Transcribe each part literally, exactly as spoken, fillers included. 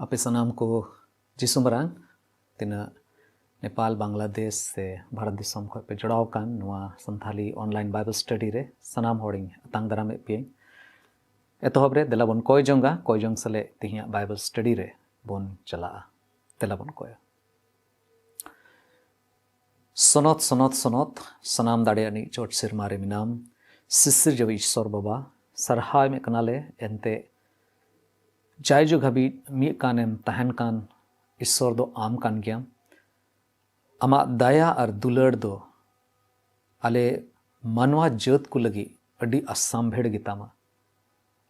ᱟᱯᱮ ᱥᱟᱱᱟᱢ ᱠᱚ ᱡᱤᱥᱩ ᱢᱟᱨᱟᱝ ᱛᱤᱱᱟᱹᱜ ᱱᱮᱯᱟᱞ, ᱵᱟᱝᱞᱟᱫᱮᱥ ᱥᱮ ᱵᱷᱟᱨᱚᱛ ᱫᱤᱥᱚᱢ ᱠᱷᱚᱱ ᱯᱮ ᱡᱚᱲᱟᱣ ᱟᱠᱟᱱ ᱱᱚᱣᱟ ᱥᱟᱱᱛᱷᱟᱞᱤ online Bible study ᱨᱮ ᱥᱟᱱᱟᱢ ᱦᱚᱲᱤᱧ ᱟᱛᱟᱝ ᱫᱟᱨᱟᱢᱮᱫ ᱯᱮᱭᱟᱹᱧ᱾ ᱮᱛᱚᱦᱚᱵ ᱨᱮ ᱫᱮᱞᱟ ᱵᱚᱱ ᱠᱚᱭ ᱡᱚᱝᱟ, ᱠᱚᱭ ᱡᱚᱝ ᱥᱟᱞᱮ ᱛᱮᱦᱮᱧᱟᱜ Bible study ᱨᱮ ᱵᱚᱱ ᱪᱟᱞᱟᱜᱼᱟ᱾ ᱫᱮᱞᱟ ᱵᱚᱱ ᱠᱚᱭᱟ᱾ ᱥᱚᱱᱚᱛ, ᱥᱚᱱᱚᱛ, ᱥᱚᱱᱚᱛ, ᱥᱟᱱᱟᱢ ᱫᱟᱲᱮᱭᱟᱱᱤᱡ ᱪᱚᱴ ᱥᱮᱨᱢᱟ ᱨᱮ ᱢᱮᱱᱟᱢ, ᱥᱤᱥᱤᱨ ᱡᱟᱹᱣᱤᱡ ᱤᱥᱥᱚᱨ ᱵᱟᱵᱟ, ᱥᱟᱨᱦᱟᱣ ᱮᱢᱮᱫ ᱠᱟᱱᱟᱞᱮ᱾ ᱮᱱᱛᱮ ᱡᱟᱭᱡᱩᱜᱽ ᱦᱟᱹᱵᱤᱡ ᱢᱤᱫ ᱠᱟᱱᱮᱢ ᱛᱟᱦᱮᱱ ᱠᱟᱱ ᱤᱥᱥᱚᱨ ᱫᱚ ᱟᱢ ᱠᱟᱱ ᱜᱮᱭᱟᱢ᱾ ᱟᱢᱟᱜ ᱫᱟᱭᱟ ᱟᱨ ᱫᱩᱞᱟᱹᱲ ᱫᱚ ᱟᱞᱮ ᱢᱟᱱᱣᱟ ᱡᱟᱹᱛ ᱠᱚ ᱞᱟᱹᱜᱤᱫ ᱟᱹᱰᱤ ᱟᱥᱟᱢᱵᱷᱮᱲ ᱜᱮᱛᱟᱢᱟ᱾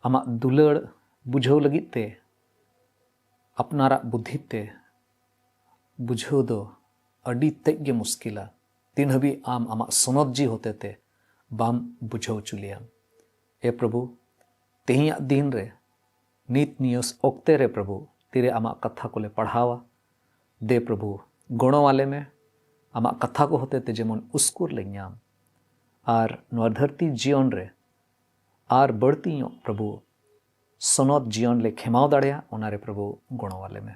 ᱟᱢᱟᱜ ᱫᱩᱞᱟᱹᱲ ᱵᱩᱡᱷᱟᱹᱣ ᱞᱟᱹᱜᱤᱫ ᱛᱮ ᱟᱯᱱᱟᱨᱟᱜ ᱵᱩᱫᱽᱫᱷᱤ ᱛᱮ ᱵᱩᱡᱷᱟᱹᱣ ᱫᱚ ᱟᱹᱰᱤ ᱛᱮᱫ ᱜᱮ ᱢᱩᱥᱠᱤᱞᱟ᱾ ᱛᱤᱱ ᱦᱟᱹᱵᱤᱡ ᱟᱢ ᱟᱢᱟᱜ ᱥᱚᱱᱚᱛ ᱡᱤᱣᱤ ᱦᱚᱛᱮᱛᱮ ᱵᱟᱢ ᱵᱩᱡᱷᱟᱹᱣ ᱦᱚᱪᱚ ᱞᱮᱭᱟ᱾ ᱮ ᱯᱨᱚᱵᱷᱩ, ᱛᱮᱦᱮᱧᱟᱜ ᱫᱤᱱ ᱨᱮ, ᱱᱤᱛ ᱱᱤᱭᱟᱹ ᱚᱠᱛᱮ ᱨᱮ ᱯᱨᱚᱵᱷᱩ, ᱛᱤᱨᱮ ᱟᱢᱟᱜ ᱠᱟᱛᱷᱟ ᱠᱚᱞᱮ ᱯᱟᱲᱦᱟᱣᱟ, ᱫᱮ ᱯᱨᱚᱵᱷᱩ, ᱜᱚᱲᱚ ᱟᱞᱮ ᱢᱮ᱾ ᱟᱢᱟᱜ ᱠᱟᱛᱷᱟ ᱠᱚ ᱦᱚᱛᱮᱛᱮ ᱡᱮᱢᱚᱱ ᱩᱥᱠᱩᱨ ᱞᱮ ᱧᱟᱢ ᱟᱨ ᱱᱚᱣᱟ ᱫᱷᱟᱹᱨᱛᱤ ᱡᱤᱭᱚᱱ ᱨᱮ ᱟᱨ ᱵᱟᱹᱲᱛᱤ ᱧᱚᱜ ᱯᱨᱚᱵᱷᱩ ᱥᱚᱱᱚᱛ ᱡᱤᱭᱚᱱ ᱞᱮ ᱠᱷᱮᱢᱟᱣ ᱫᱟᱲᱮᱭᱟᱜ, ᱚᱱᱟᱨᱮ ᱯᱨᱚᱵᱷᱩ ᱜᱚᱲᱚ ᱟᱞᱮ ᱢᱮ᱾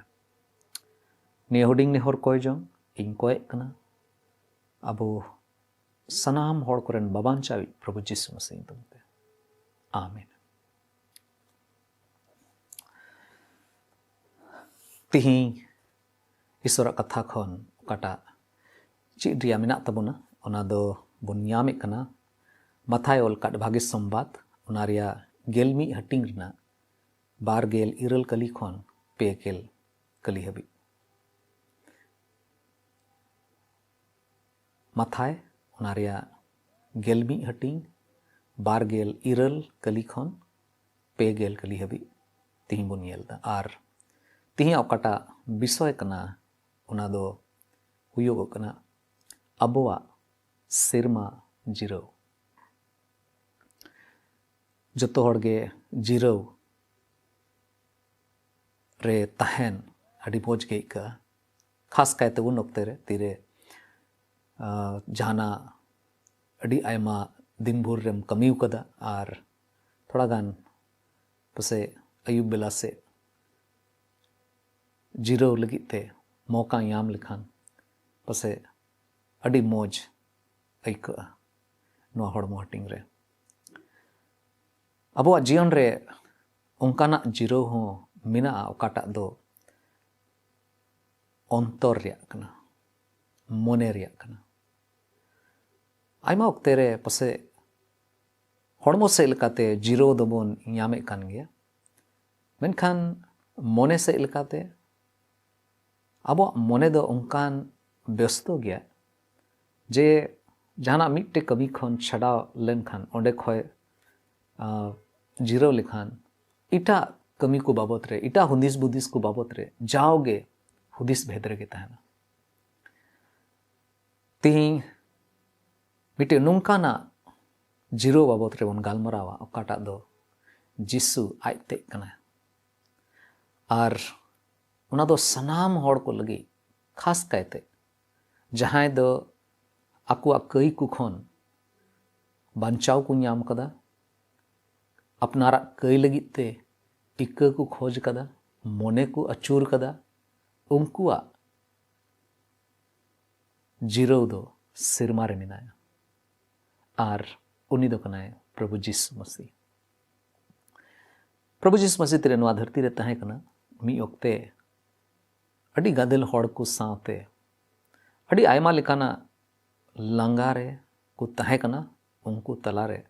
ᱱᱤᱭᱟᱹ ᱦᱩᱰᱤᱧ ᱱᱮᱦᱚᱨ ᱠᱚᱭ ᱡᱚᱝ ᱤᱧ ᱠᱚᱭᱮᱜ ᱠᱟᱱᱟ ᱟᱵᱚ ᱥᱟᱱᱟᱢ ᱦᱚᱲ ᱠᱚᱨᱮᱱ ᱵᱟᱵᱟᱧᱪᱟᱣᱤᱡ ᱯᱨᱚᱵᱷᱩ ᱡᱤᱥᱩ ᱢᱟᱥᱤ ᱧᱩᱛᱩᱢ ᱛᱮ, ᱟᱢᱮᱱ᱾ ᱛᱤᱦᱤᱧ ᱤᱥᱚᱨᱟᱜ ᱠᱟᱛᱷᱟ ᱠᱷᱚᱱ ᱚᱠᱟᱴᱟᱜ ᱪᱮᱫ ᱨᱮᱭᱟᱜ ᱢᱮᱱᱟᱜ ᱛᱟᱵᱚᱱᱟ, ᱚᱱᱟ ᱫᱚ ᱵᱚᱱ ᱧᱟᱢᱮᱫ ᱠᱟᱱᱟ ᱢᱟᱛᱷᱟᱭ ᱚᱞ ᱠᱟᱫ ᱵᱷᱟᱜᱮ ᱥᱚᱢᱵᱟᱫ, ᱚᱱᱟ ᱨᱮᱭᱟᱜ ᱜᱮᱞ ᱢᱤᱫ ᱦᱟᱹᱴᱤᱧ ᱨᱮᱱᱟᱜ ᱵᱟᱨ ᱜᱮᱞ ᱤᱨᱟᱹᱞ ᱠᱟᱹᱞᱤ ᱠᱷᱚᱱ ᱯᱮ ᱜᱮᱞ ᱠᱟᱹᱞᱤ ᱦᱟᱹᱵᱤᱡ᱾ ᱢᱟᱛᱷᱟᱭ, ᱚᱱᱟ ᱨᱮᱭᱟᱜ ᱜᱮᱞ ᱢᱤᱫ ᱦᱟᱹᱴᱤᱧ, ᱵᱟᱨ ᱜᱮᱞ ᱤᱨᱟᱹᱞ ᱠᱟᱹᱞᱤ ᱠᱷᱚᱱ ᱯᱮ ᱜᱮᱞ ᱠᱟᱹᱞᱤ ᱦᱟᱹᱵᱤᱡ ᱛᱤᱦᱤᱧ ᱵᱚᱱ ᱧᱮᱞ ᱮᱫᱟ᱾ ᱟᱨ ᱛᱤᱦᱤᱧᱟᱜ ᱚᱠᱟᱴᱟᱜ ᱵᱤᱥᱚᱭ ᱠᱟᱱᱟ, ᱚᱱᱟ ᱫᱚ ᱦᱩᱭᱩᱜᱚᱜ ᱠᱟᱱᱟ ᱟᱵᱚᱣᱟᱜ ᱥᱮᱨᱢᱟ ᱡᱤᱨᱟᱹᱣ᱾ ᱡᱚᱛᱚ ᱦᱚᱲ ᱜᱮ ᱡᱤᱨᱟᱹᱣ ᱨᱮ ᱛᱟᱦᱮᱱ ᱟᱹᱰᱤ ᱢᱚᱡᱽ ᱜᱮ ᱟᱹᱭᱠᱟᱹᱜᱼᱟ, ᱠᱷᱟᱥ ᱠᱟᱭᱛᱮ ᱩᱱ ᱚᱠᱛᱮ ᱨᱮ ᱛᱤᱨᱮ, ᱟᱸ, ᱡᱟᱦᱟᱱᱟᱜ ᱟᱹᱰᱤ ᱟᱭᱢᱟ ᱫᱤᱱ ᱵᱷᱳᱨ ᱨᱮᱢ ᱠᱟᱹᱢᱤ ᱟᱠᱟᱫᱟ ᱟᱨ ᱛᱷᱚᱲᱟ ᱜᱟᱱ ᱯᱟᱥᱮᱡ ᱟᱹᱭᱩᱵ ᱵᱮᱞᱟ ᱥᱮᱫ ᱡᱤᱨᱟᱹᱣ ᱞᱟᱹᱜᱤᱫ ᱛᱮ ᱢᱚᱠᱟ ᱧᱟᱢ ᱞᱮᱠᱷᱟᱱ ᱯᱟᱥᱮᱡ ᱟᱹᱰᱤ ᱢᱚᱡᱽ ᱟᱹᱭᱠᱟᱹᱜᱼᱟ ᱱᱚᱣᱟ ᱦᱚᱲᱢᱚ ᱦᱟᱹᱴᱤᱧ ᱨᱮ᱾ ᱟᱵᱚᱣᱟᱜ ᱡᱤᱭᱚᱱ ᱨᱮ ᱚᱱᱠᱟᱱᱟᱜ ᱡᱤᱨᱟᱹᱣ ᱦᱚᱸ ᱢᱮᱱᱟᱜᱼᱟ, ᱚᱠᱟᱴᱟᱜ ᱫᱚ ᱚᱱᱛᱚᱨ ᱨᱮᱭᱟᱜ ᱠᱟᱱᱟ, ᱢᱚᱱᱮ ᱨᱮᱭᱟᱜ ᱠᱟᱱᱟ᱾ ᱟᱭᱢᱟ ᱚᱠᱛᱮ ᱨᱮ ᱯᱟᱥᱮᱡ ᱦᱚᱲᱢᱚ ᱥᱮᱫ ᱞᱮᱠᱟᱛᱮ ᱡᱤᱨᱟᱹᱣ ᱫᱚᱵᱚᱱ ᱧᱟᱢᱮᱫ ᱠᱟᱱ ᱜᱮᱭᱟ, ᱢᱮᱱᱠᱷᱟᱱ ᱢᱚᱱᱮ ᱥᱮᱫ ᱞᱮᱠᱟᱛᱮ ᱟᱵᱚᱣᱟᱜ ᱢᱚᱱᱮ ᱫᱚ ᱚᱱᱠᱟᱱ ᱵᱮᱥᱛᱚ ᱜᱮᱭᱟ ᱡᱮ ᱡᱟᱦᱟᱱᱟᱜ ᱢᱤᱫᱴᱮᱡ ᱠᱟᱹᱢᱤ ᱠᱷᱚᱱ ᱪᱷᱟᱰᱟᱣ ᱞᱮᱱᱠᱷᱟᱱ, ᱚᱸᱰᱮ ᱠᱷᱚᱡ ᱟᱸ, ᱡᱤᱨᱟᱹᱣ ᱞᱮᱠᱷᱟᱱ, ᱮᱴᱟᱜ ᱠᱟᱹᱢᱤ ᱠᱚ ᱵᱟᱵᱚᱛ ᱨᱮ, ᱮᱴᱟᱜ ᱦᱩᱫᱤᱥ ᱵᱩᱫᱤᱥ ᱠᱚ ᱵᱟᱵᱚᱛ ᱨᱮ ᱡᱟᱣᱜᱮ ᱦᱩᱫᱤᱥ ᱵᱷᱮᱫ ᱨᱮᱜᱮ ᱛᱟᱦᱮᱱᱟ᱾ ᱛᱮᱦᱮᱧ ᱢᱤᱫᱴᱮᱱ ᱱᱚᱝᱠᱟᱱᱟᱜ ᱡᱤᱨᱟᱹᱣ ᱵᱟᱵᱚᱛ ᱨᱮᱵᱚᱱ ᱜᱟᱞᱢᱟᱨᱟᱣᱟ, ᱚᱠᱟᱴᱟᱜ ᱫᱚ ᱡᱤᱥᱩ ᱟᱡ ᱛᱮᱫ ᱠᱟᱱᱟᱭ᱾ ᱟᱨ ᱚᱱᱟ ᱫᱚ ᱥᱟᱱᱟᱢ ᱦᱚᱲ ᱠᱚ ᱞᱟᱹᱜᱤᱫ, ᱠᱷᱟᱥ ᱠᱟᱭᱛᱮ ᱡᱟᱦᱟᱸᱭ ᱫᱚ ᱟᱠᱚᱣᱟᱜ ᱠᱟᱹᱭ ᱠᱚ ᱠᱷᱚᱱ ᱵᱟᱧᱪᱟᱣ ᱠᱚ ᱧᱟᱢ ᱠᱟᱫᱟ, ᱟᱯᱱᱟᱨᱟᱜ ᱠᱟᱹᱭ ᱞᱟᱹᱜᱤᱫ ᱛᱮ ᱤᱠᱟᱹ ᱠᱚ ᱠᱷᱚᱡᱽ ᱠᱟᱫᱟ, ᱢᱚᱱᱮ ᱠᱚ ᱟᱹᱪᱩᱨ ᱠᱟᱫᱟ, ᱩᱱᱠᱩᱣᱟᱜ ᱡᱤᱨᱟᱹᱣ ᱫᱚ ᱥᱮᱨᱢᱟ ᱨᱮ ᱢᱮᱱᱟᱭᱟ᱾ ᱟᱨ ᱩᱱᱤ ᱫᱚ ᱠᱟᱱᱟᱭ ᱯᱨᱚᱵᱷᱩ ᱡᱤᱥᱩ ᱢᱟᱹᱥᱤ᱾ ᱯᱨᱚᱵᱷᱩ ᱡᱤᱥᱩ ᱢᱟᱹᱥᱤ ᱛᱤᱱᱟᱹᱜ ᱱᱚᱣᱟ ᱫᱷᱟᱹᱨᱛᱤ ᱨᱮ ᱛᱟᱦᱮᱸ ᱠᱟᱱᱟ, ᱢᱤᱫ ᱚᱠᱛᱮ ᱟᱹᱰᱤ ᱜᱟᱫᱮᱞ ᱦᱚᱲ ᱠᱚ ᱥᱟᱶᱛᱮ ᱟᱹᱰᱤ ᱟᱭᱢᱟ ᱞᱮᱠᱟᱱᱟᱜ ᱞᱟᱸᱜᱟ ᱨᱮ ᱠᱚ ᱛᱟᱦᱮᱸ ᱠᱟᱱᱟ᱾ ᱩᱱᱠᱩ ᱛᱟᱞᱟᱨᱮ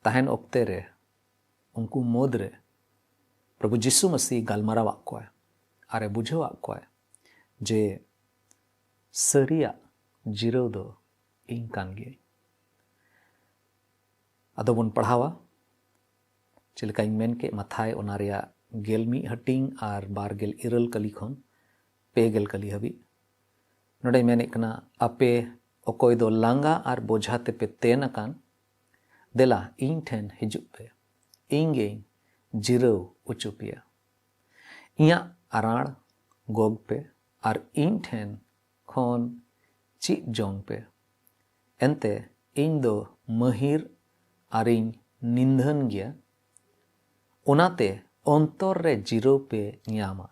ᱛᱟᱦᱮᱱ ᱚᱠᱛᱮ ᱨᱮ ᱩᱱᱠᱩ ᱢᱩᱫᱽ ᱨᱮ ᱯᱨᱚᱵᱷᱩ ᱡᱤᱥᱩ ᱢᱟᱹᱥᱤ ᱜᱟᱞᱢᱟᱨᱟᱣᱟᱜ ᱠᱚᱣᱟᱭ ᱟᱨᱮ ᱵᱩᱡᱷᱟᱹᱣᱟᱜ ᱠᱚᱣᱟᱭ ᱡᱮ ᱥᱟᱹᱨᱤᱭᱟᱜ ᱡᱤᱨᱟᱹᱣ ᱫᱚ ᱤᱧ ᱠᱟᱱ ᱜᱤᱭᱟᱹᱧ᱾ ᱟᱫᱚ ᱵᱚᱱ ᱯᱟᱲᱦᱟᱣᱟ, ᱪᱮᱫ ᱞᱮᱠᱟᱧ ᱢᱮᱱ ᱠᱮᱫ, ᱢᱟᱛᱷᱟᱭ ᱚᱱᱟ ᱨᱮᱭᱟᱜ ᱜᱮᱞ ᱢᱤᱫ ᱦᱟᱹᱴᱤᱧ ᱟᱨ ᱵᱟᱨ ᱜᱮᱞ ᱤᱨᱟᱹᱞ ᱠᱟᱹᱞᱤ ᱠᱷᱚᱱ ᱯᱮ ᱜᱮᱞ ᱠᱟᱹᱞᱤ ᱦᱟᱹᱵᱤᱡ᱾ ᱱᱚᱰᱮ ᱢᱮᱱᱮᱫ ᱠᱟᱱᱟ, ᱟᱯᱮ ᱚᱠᱚᱭ ᱫᱚ ᱞᱟᱸᱜᱟ ᱟᱨ ᱵᱚᱡᱷᱟ ᱛᱮᱯᱮ ᱛᱮᱱ ᱟᱠᱟᱱ, ᱫᱮᱞᱟ ᱤᱧ ᱴᱷᱮᱱ ᱦᱤᱡᱩᱜ ᱯᱮ, ᱤᱧ ᱜᱮᱧ ᱡᱤᱨᱟᱹᱣ ᱚᱪᱚ ᱯᱮᱭᱟ᱾ ᱤᱧᱟᱹᱜ ᱟᱨᱟᱲ ᱜᱚᱜᱽ ᱯᱮ ᱟᱨ ᱤᱧ ᱴᱷᱮᱱ ᱠᱷᱚᱱ ᱪᱮᱫ ᱡᱚᱝ ᱯᱮ, ᱮᱱᱛᱮ ᱤᱧ ᱫᱚ ᱢᱟᱹᱦᱤᱨ ᱟᱨᱤᱧ ᱱᱤᱫᱷᱟᱹᱱ ᱜᱮᱭᱟ, ᱚᱱᱟᱛᱮ ᱚᱱᱛᱚᱨ ᱨᱮ ᱡᱤᱨᱟᱹᱣ ᱯᱮ ᱧᱟᱢᱟ᱾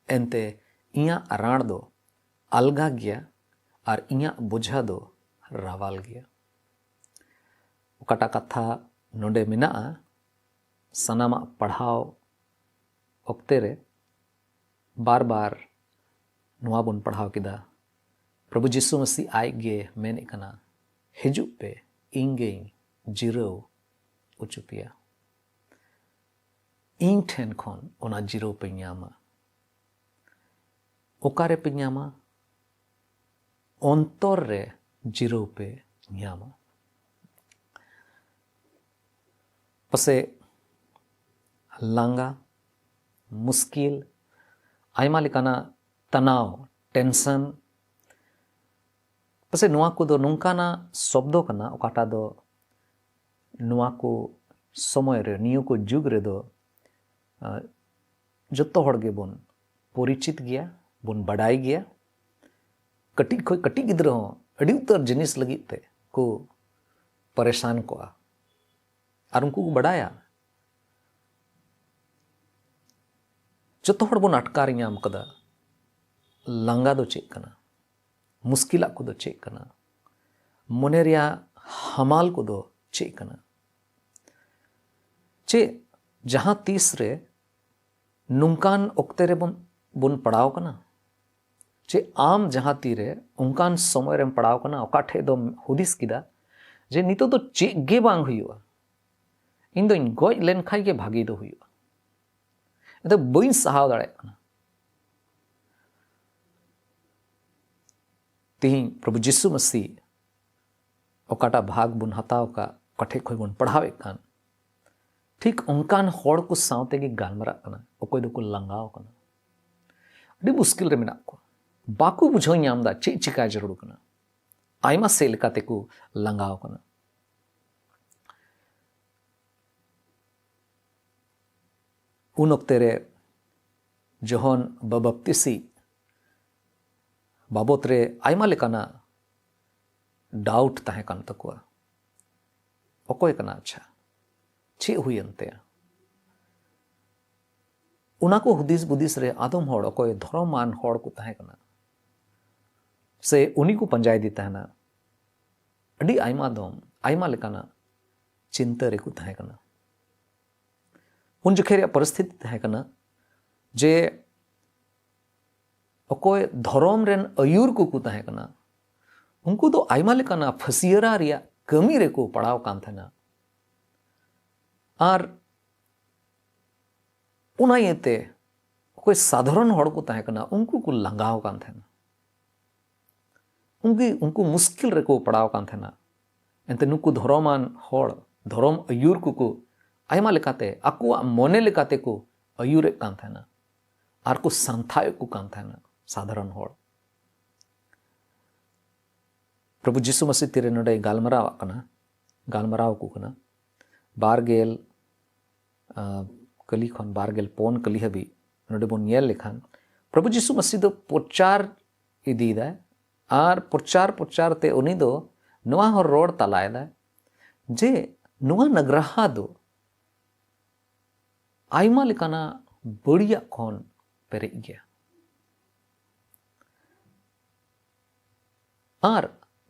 ᱮᱱᱛᱮ ᱤᱧᱟᱹᱜ ᱨᱟᱲ ᱫᱚ ᱟᱞᱜᱟ ᱜᱮᱭᱟ ᱟᱨ ᱤᱧᱟᱹᱜ ᱵᱚᱡᱷᱟ ᱫᱚ ᱨᱟᱣᱟᱞ ᱜᱮᱭᱟ᱾ ᱚᱠᱟᱴᱟᱜ ᱠᱟᱛᱷᱟ ᱱᱚᱰᱮ ᱢᱮᱱᱟᱜᱼᱟ, ᱥᱟᱱᱟᱢᱟᱜ ᱯᱟᱲᱦᱟᱣ ᱚᱠᱛᱮ ᱨᱮ ᱵᱟᱨ ᱵᱟᱨ ᱱᱚᱣᱟ ᱵᱚᱱ ᱯᱟᱲᱦᱟᱣ ᱠᱮᱫᱟ, ᱯᱨᱚᱵᱷᱩ ᱡᱤᱥᱩ ᱢᱟᱹᱥᱤ ᱟᱡ ᱜᱮ ᱢᱮᱱᱮᱫ ᱠᱟᱱᱟ, "ᱦᱤᱡᱩᱜ ᱯᱮ, ᱤᱧ ᱜᱮᱧ ᱡᱤᱨᱟᱹᱣ ᱦᱚᱪᱚ ᱯᱮᱭᱟ, ᱤᱧ ᱴᱷᱮᱱ ᱠᱷᱚᱱ ᱚᱱᱟ ᱡᱤᱨᱟᱹᱣ ᱯᱮ ᱧᱟᱢᱟ᱾" ᱚᱠᱟᱨᱮ ᱯᱮ ᱧᱟᱢᱟ? ᱚᱱᱛᱚᱨ ᱨᱮ ᱡᱤᱨᱟᱹᱣ ᱯᱮ ᱧᱟᱢᱟ᱾ ᱯᱟᱥᱮ ᱞᱟᱸᱜᱟ, ᱢᱩᱥᱠᱤᱞ, ᱟᱭᱢᱟ ᱞᱮᱠᱟᱱᱟᱜ ᱛᱟᱱᱟᱣ, ᱴᱮᱱᱥᱚᱱ, ᱯᱟᱥᱮ ᱱᱚᱣᱟ ᱠᱚᱫᱚ ᱱᱚᱝᱠᱟᱱᱟᱜ ᱥᱚᱵᱫᱚ ᱠᱟᱱᱟ, ᱚᱠᱟᱴᱟᱜ ᱫᱚ ᱱᱚᱣᱟ ᱠᱚ ᱥᱚᱢᱚᱭ ᱨᱮ, ᱱᱤᱭᱟᱹ ᱠᱚ ᱡᱩᱜᱽ ᱨᱮᱫᱚ, ᱟᱸ, ᱡᱚᱛᱚ ᱦᱚᱲ ᱜᱮᱵᱚᱱ ᱯᱚᱨᱤᱪᱤᱛ ᱜᱮᱭᱟ, ᱵᱚᱱ ᱵᱟᱰᱟᱭ ᱜᱮᱭᱟ᱾ ᱠᱟᱹᱴᱤᱡ ᱠᱷᱚᱱ ᱠᱟᱹᱴᱤᱡ ᱜᱤᱫᱽᱨᱟᱹ ᱦᱚᱸ ᱟᱹᱰᱤ ᱩᱛᱟᱹᱨ ᱡᱤᱱᱤᱥ ᱞᱟᱹᱜᱤᱫ ᱛᱮ ᱠᱚ ᱯᱟᱨᱮᱥᱟᱱ ᱠᱚᱜᱼᱟ᱾ ᱟᱨ ᱩᱱᱠᱩ ᱠᱚ ᱵᱟᱰᱟᱭᱟ, ᱡᱚᱛᱚ ᱦᱚᱲ ᱵᱚᱱ ᱟᱴᱠᱟᱨ ᱧᱟᱢ ᱠᱟᱫᱟ, ᱞᱟᱸᱜᱟ ᱫᱚ ᱪᱮᱫ ᱠᱟᱱᱟ, ᱢᱩᱥᱠᱤᱞᱟᱜ ᱠᱚᱫᱚ ᱪᱮᱫ ᱠᱟᱱᱟ, ᱢᱚᱱᱮ ᱨᱮᱭᱟᱜ ᱦᱟᱢᱟᱞ ᱠᱚᱫᱚ ᱪᱮᱫ ᱠᱟᱱᱟ᱾ ᱪᱮᱫ ᱡᱟᱦᱟᱸ ᱛᱤᱥ ᱨᱮ ᱱᱚᱝᱠᱟᱱ ᱚᱠᱛᱮ ᱨᱮᱵᱚᱱ, ᱵᱚᱱ ᱯᱟᱲᱟᱣ ᱠᱟᱱᱟ? ᱪᱮᱫ ᱟᱢ ᱡᱟᱦᱟᱸ ᱛᱤᱨᱮ ᱚᱱᱠᱟᱱ ᱥᱚᱢᱚᱭ ᱨᱮᱢ ᱯᱟᱲᱟᱣ ᱠᱟᱱᱟ, ᱚᱠᱟ ᱴᱷᱮᱡ ᱫᱚᱢ ᱦᱩᱫᱤᱥ ᱠᱮᱫᱟ ᱡᱮ ᱱᱤᱛᱚᱜ ᱫᱚ ᱪᱮᱫ ᱜᱮ ᱵᱟᱝ ᱦᱩᱭᱩᱜᱼᱟ, ᱤᱧ ᱫᱚᱧ ᱜᱚᱡ ᱞᱮᱱᱠᱷᱟᱡ ᱜᱮ ᱵᱷᱟᱜᱮ ᱫᱚ ᱦᱩᱭᱩᱜᱼᱟ, ᱤᱧ ᱫᱚ ᱵᱟᱹᱧ ᱥᱟᱦᱟᱣ ᱫᱟᱲᱮᱭᱟᱜ ᱠᱟᱱᱟ? ᱛᱤᱦᱤᱧ ᱯᱨᱚᱵᱷᱩ ᱡᱤᱥᱩ ᱢᱟᱹᱥᱤ ᱚᱠᱟᱴᱟᱜ ᱵᱷᱟᱜᱽ ᱵᱚᱱ ᱦᱟᱛᱟᱣ ᱟᱠᱟᱫ, ᱚᱠᱟ ᱴᱷᱮᱡ ᱠᱷᱚᱡ ᱵᱚᱱ ᱯᱟᱲᱦᱟᱣᱮᱫ ᱠᱟᱱ, ᱴᱷᱤᱠ ᱚᱱᱠᱟᱱ ᱦᱚᱲ ᱠᱚ ᱥᱟᱶ ᱛᱮᱜᱮ ᱜᱟᱞᱢᱟᱨᱟᱜ ᱠᱟᱱᱟ᱾ ᱚᱠᱚᱭ ᱫᱚᱠᱚ ᱞᱟᱸᱜᱟᱣ ᱠᱟᱱᱟ, ᱟᱹᱰᱤ ᱢᱩᱥᱠᱤᱞ ᱨᱮ ᱢᱮᱱᱟᱜ ᱠᱚᱣᱟ, ᱵᱟᱠᱚ ᱵᱩᱡᱷᱟᱹᱣ ᱧᱟᱢ ᱮᱫᱟ ᱪᱮᱫ ᱪᱤᱠᱟ ᱡᱟᱹᱨᱩᱲ ᱠᱟᱱᱟ, ᱟᱭᱢᱟ ᱥᱮᱫ ᱞᱮᱠᱟ ᱛᱮᱠᱚ ᱞᱟᱸᱜᱟᱣ ᱠᱟᱱᱟ᱾ ᱩᱱ ᱚᱠᱛᱮ ᱨᱮ ᱡᱚᱦᱚᱱ ᱵᱟᱵᱟᱯᱛᱤᱥᱤ ᱵᱟᱵᱚᱛ ᱨᱮ ᱟᱭᱢᱟ ᱞᱮᱠᱟᱱᱟᱜ ᱰᱟᱣᱩᱴ ᱛᱟᱦᱮᱸ ᱠᱟᱱ ᱛᱟᱠᱚᱣᱟ᱾ ᱚᱠᱚᱭ ᱠᱟᱱᱟ? ᱟᱪᱪᱷᱟ, ᱪᱮᱫ ᱦᱩᱭᱮᱱ ᱛᱟᱭᱟ? ᱚᱱᱟ ᱠᱚ ᱦᱩᱫᱤᱥ ᱵᱩᱫᱤᱥ ᱨᱮ ᱟᱫᱚᱢ ᱦᱚᱲ, ᱚᱠᱚᱭ ᱫᱷᱚᱨᱚᱢᱟᱱ ᱦᱚᱲ ᱠᱚ ᱛᱟᱦᱮᱸ ᱠᱟᱱᱟ, ᱥᱮ ᱩᱱᱤ ᱠᱚ ᱯᱟᱸᱡᱟᱭᱮᱫᱮ ᱛᱟᱦᱮᱱᱟ, ᱟᱹᱰᱤ ᱟᱭᱢᱟ ᱫᱚᱢ ᱟᱭᱢᱟ ᱞᱮᱠᱟᱱᱟᱜ ᱪᱤᱱᱛᱟᱹ ᱨᱮᱠᱚ ᱛᱟᱦᱮᱸ ᱠᱟᱱᱟ᱾ ᱩᱱ ᱡᱚᱠᱷᱮᱡ ᱨᱮᱭᱟᱜ ᱯᱚᱨᱤᱥᱛᱷᱤᱛᱤ ᱛᱟᱦᱮᱸ ᱠᱟᱱᱟ ᱡᱮ ᱚᱠᱚᱭ ᱫᱷᱚᱨᱚᱢ ᱨᱮᱱ ᱟᱹᱭᱩᱨ ᱠᱚᱠᱚ ᱛᱟᱦᱮᱸ ᱠᱟᱱᱟ, ᱩᱱᱠᱩ ᱫᱚ ᱟᱭᱢᱟ ᱞᱮᱠᱟᱱᱟᱜ ᱯᱷᱟᱹᱥᱤᱭᱟᱹᱨᱟ ᱨᱮᱭᱟᱜ ᱠᱟᱹᱢᱤ ᱨᱮᱠᱚ ᱯᱟᱲᱟᱣ ᱠᱟᱱ ᱛᱟᱦᱮᱱᱟ᱾ ᱟᱨ ᱚᱱᱟ ᱤᱭᱟᱹᱛᱮ ᱚᱠᱚᱭ ᱥᱟᱫᱷᱟᱨᱚᱱ ᱦᱚᱲ ᱠᱚ ᱛᱟᱦᱮᱸ ᱠᱟᱱᱟ, ᱩᱱᱠᱩ ᱠᱚ ᱞᱟᱸᱜᱟᱣ ᱠᱟᱱ ᱛᱟᱦᱮᱱᱟ, ᱩᱱᱠᱩ ᱩᱱᱠᱩ ᱢᱩᱥᱠᱤᱞ ᱨᱮᱠᱚ ᱯᱟᱲᱟᱣ ᱠᱟᱱ ᱛᱟᱦᱮᱱᱟ᱾ ᱮᱱᱛᱮ ᱱᱩᱠᱩ ᱫᱷᱚᱨᱚᱢᱟᱱ ᱦᱚᱲ, ᱫᱷᱚᱨᱚᱢ ᱟᱹᱭᱩᱨ ᱠᱚᱠᱚ ᱟᱭᱢᱟ ᱞᱮᱠᱟᱛᱮ ᱟᱠᱚᱣᱟᱜ ᱢᱚᱱᱮ ᱞᱮᱠᱟᱛᱮ ᱠᱚ ᱟᱹᱭᱩᱨᱮᱫ ᱠᱟᱱ ᱛᱟᱦᱮᱱᱟ ᱟᱨ ᱠᱚ ᱥᱟᱱᱛᱷᱟᱣᱮᱫ ᱠᱚ ᱠᱟᱱ ᱛᱟᱦᱮᱱᱟ ᱥᱟᱫᱷᱟᱨᱚᱱ ᱦᱚᱲ᱾ ᱯᱨᱚᱵᱷᱩ ᱡᱤᱥᱩ ᱢᱟᱥᱤ ᱛᱤᱨᱮ ᱱᱚᱰᱮᱭ ᱜᱟᱞᱢᱟᱨᱟᱣᱟᱜ ᱠᱟᱱᱟ, ᱜᱟᱞᱢᱟᱨᱟᱣ ᱟᱠᱚ ᱠᱟᱱᱟ, ᱵᱟᱨ ᱜᱮᱞ ᱟᱸ, ᱠᱟᱹᱞᱤ ᱠᱷᱚᱱ ᱵᱟᱨ ᱜᱮᱞ ᱯᱩᱱ ᱠᱟᱹᱞᱤ ᱦᱟᱹᱵᱤᱡ ᱱᱚᱰᱮ ᱵᱚᱱ ᱧᱮᱞ ᱞᱮᱠᱷᱟᱱ, ᱯᱨᱚᱵᱷᱩ ᱡᱤᱥᱩ ᱢᱟᱥᱤ ᱫᱚ ᱯᱨᱚᱪᱟᱨ ᱤᱫᱤᱭᱮᱫᱟᱭ᱾ ᱟᱨ ᱯᱨᱚᱪᱟᱨ ᱯᱨᱚᱪᱟᱨ ᱛᱮ ᱩᱱᱤ ᱫᱚ ᱱᱚᱣᱟ ᱦᱚᱸ ᱨᱚᱲ ᱛᱟᱞᱟᱭᱮᱫᱟᱭ ᱡᱮ ᱱᱚᱣᱟ ᱱᱟᱜᱽᱨᱟᱦᱟ ᱫᱚ ᱟᱭᱢᱟ ᱞᱮᱠᱟᱱᱟᱜ ᱵᱟᱹᱲᱤᱡᱟᱜ ᱠᱷᱚᱱ ᱯᱮᱨᱮᱡ ᱜᱮᱭᱟ᱾ ᱟᱨ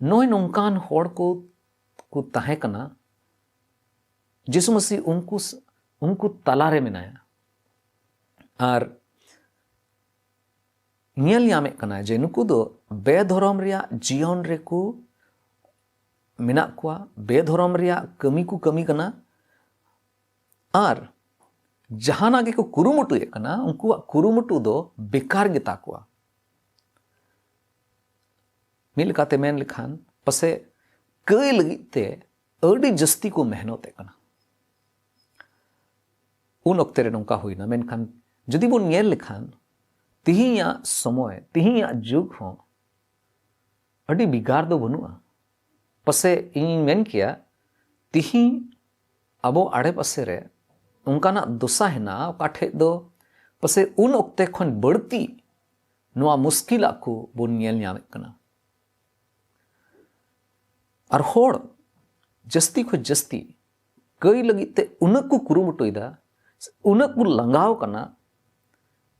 ᱱᱚᱜᱼᱚᱭ ᱱᱚᱝᱠᱟᱱ ᱦᱚᱲ ᱠᱚ ᱠᱚ ᱛᱟᱦᱮᱸ ᱠᱟᱱᱟ, ᱡᱤᱥᱩ ᱢᱟᱹᱥᱤ ᱩᱱᱠᱩ ᱩᱱᱠᱩ ᱛᱟᱞᱟᱨᱮ ᱢᱮᱱᱟᱭᱟ᱾ ᱟᱨ ᱧᱮᱞ ᱧᱟᱢᱮᱫ ᱠᱟᱱᱟ ᱡᱮ ᱱᱩᱠᱩ ᱫᱚ ᱵᱮᱫᱷᱚᱨᱚᱢ ᱨᱮᱭᱟᱜ ᱡᱤᱭᱚᱱ ᱨᱮᱠᱚ ᱢᱮᱱᱟᱜ ᱠᱚᱣᱟ, ᱵᱮᱫᱷᱚᱨᱚᱢ ᱨᱮᱭᱟᱜ ᱠᱟᱹᱢᱤ ᱠᱚ ᱠᱟᱹᱢᱤ ᱠᱟᱱᱟ᱾ ᱟᱨ ᱡᱟᱦᱟᱱᱟᱜ ᱜᱮᱠᱚ ᱠᱩᱨᱩᱢᱩᱴᱩᱭᱮᱫ ᱠᱟᱱᱟ, ᱩᱱᱠᱩᱣᱟᱜ ᱠᱩᱨᱩᱢᱩᱴᱩ ᱫᱚ ᱵᱮᱠᱟᱨ ᱜᱮᱛᱟ ᱠᱚᱣᱟ᱾ ᱢᱤᱫ ᱞᱮᱠᱟᱛᱮ ᱢᱮᱱ ᱞᱮᱠᱷᱟᱱ ᱯᱟᱥᱮ ᱠᱟᱹᱭ ᱞᱟᱹᱜᱤᱫ ᱛᱮ ᱟᱹᱰᱤ ᱡᱟᱹᱥᱛᱤ ᱠᱚ ᱢᱮᱦᱱᱚᱛᱮᱫ ᱠᱟᱱᱟ᱾ ᱩᱱ ᱚᱠᱛᱮ ᱨᱮ ᱱᱚᱝᱠᱟ ᱦᱩᱭᱱᱟ, ᱢᱮᱱᱠᱷᱟᱱ ᱡᱩᱫᱤ ᱵᱚᱱ ᱧᱮᱞ ᱞᱮᱠᱷᱟᱱ ᱛᱤᱦᱤᱧᱟᱜ ᱥᱚᱢᱚᱭ, ᱛᱤᱦᱤᱧᱟᱜ ᱡᱩᱜᱽ ᱦᱚᱸ ᱟᱹᱰᱤ ᱵᱷᱮᱜᱟᱨ ᱫᱚ ᱵᱟᱹᱱᱩᱜᱼᱟ᱾ ᱯᱟᱥᱮ ᱤᱧᱤᱧ ᱢᱮᱱ ᱠᱮᱭᱟ, ᱛᱤᱦᱤᱧ ᱟᱵᱚ ᱟᱲᱮᱯᱟᱥᱮ ᱨᱮ ᱚᱱᱠᱟᱱᱟᱜ ᱫᱚᱥᱟ ᱦᱮᱱᱟᱜᱼᱟ, ᱚᱠᱟ ᱴᱷᱮᱡ ᱫᱚ ᱯᱟᱥᱮ ᱩᱱ ᱚᱠᱛᱮ ᱠᱷᱚᱱ ᱵᱟᱹᱲᱛᱤ ᱱᱚᱣᱟ ᱢᱩᱥᱠᱤᱞᱟᱜ ᱠᱚ ᱵᱚᱱ ᱧᱮᱞ ᱧᱟᱢᱮᱫ ᱠᱟᱱᱟ᱾ ᱟᱨ ᱦᱚᱲ ᱡᱟᱹᱥᱛᱤ ᱠᱷᱚᱱ ᱡᱟᱹᱥᱛᱤ ᱠᱟᱹᱭ ᱞᱟᱹᱜᱤᱫ ᱛᱮ ᱩᱱᱟᱹᱜ ᱠᱚ ᱠᱩᱨᱩᱢᱩᱴᱩᱭᱮᱫᱟ, ᱩᱱᱟᱹᱜ ᱠᱚ ᱞᱟᱸᱜᱟᱣ ᱠᱟᱱᱟ,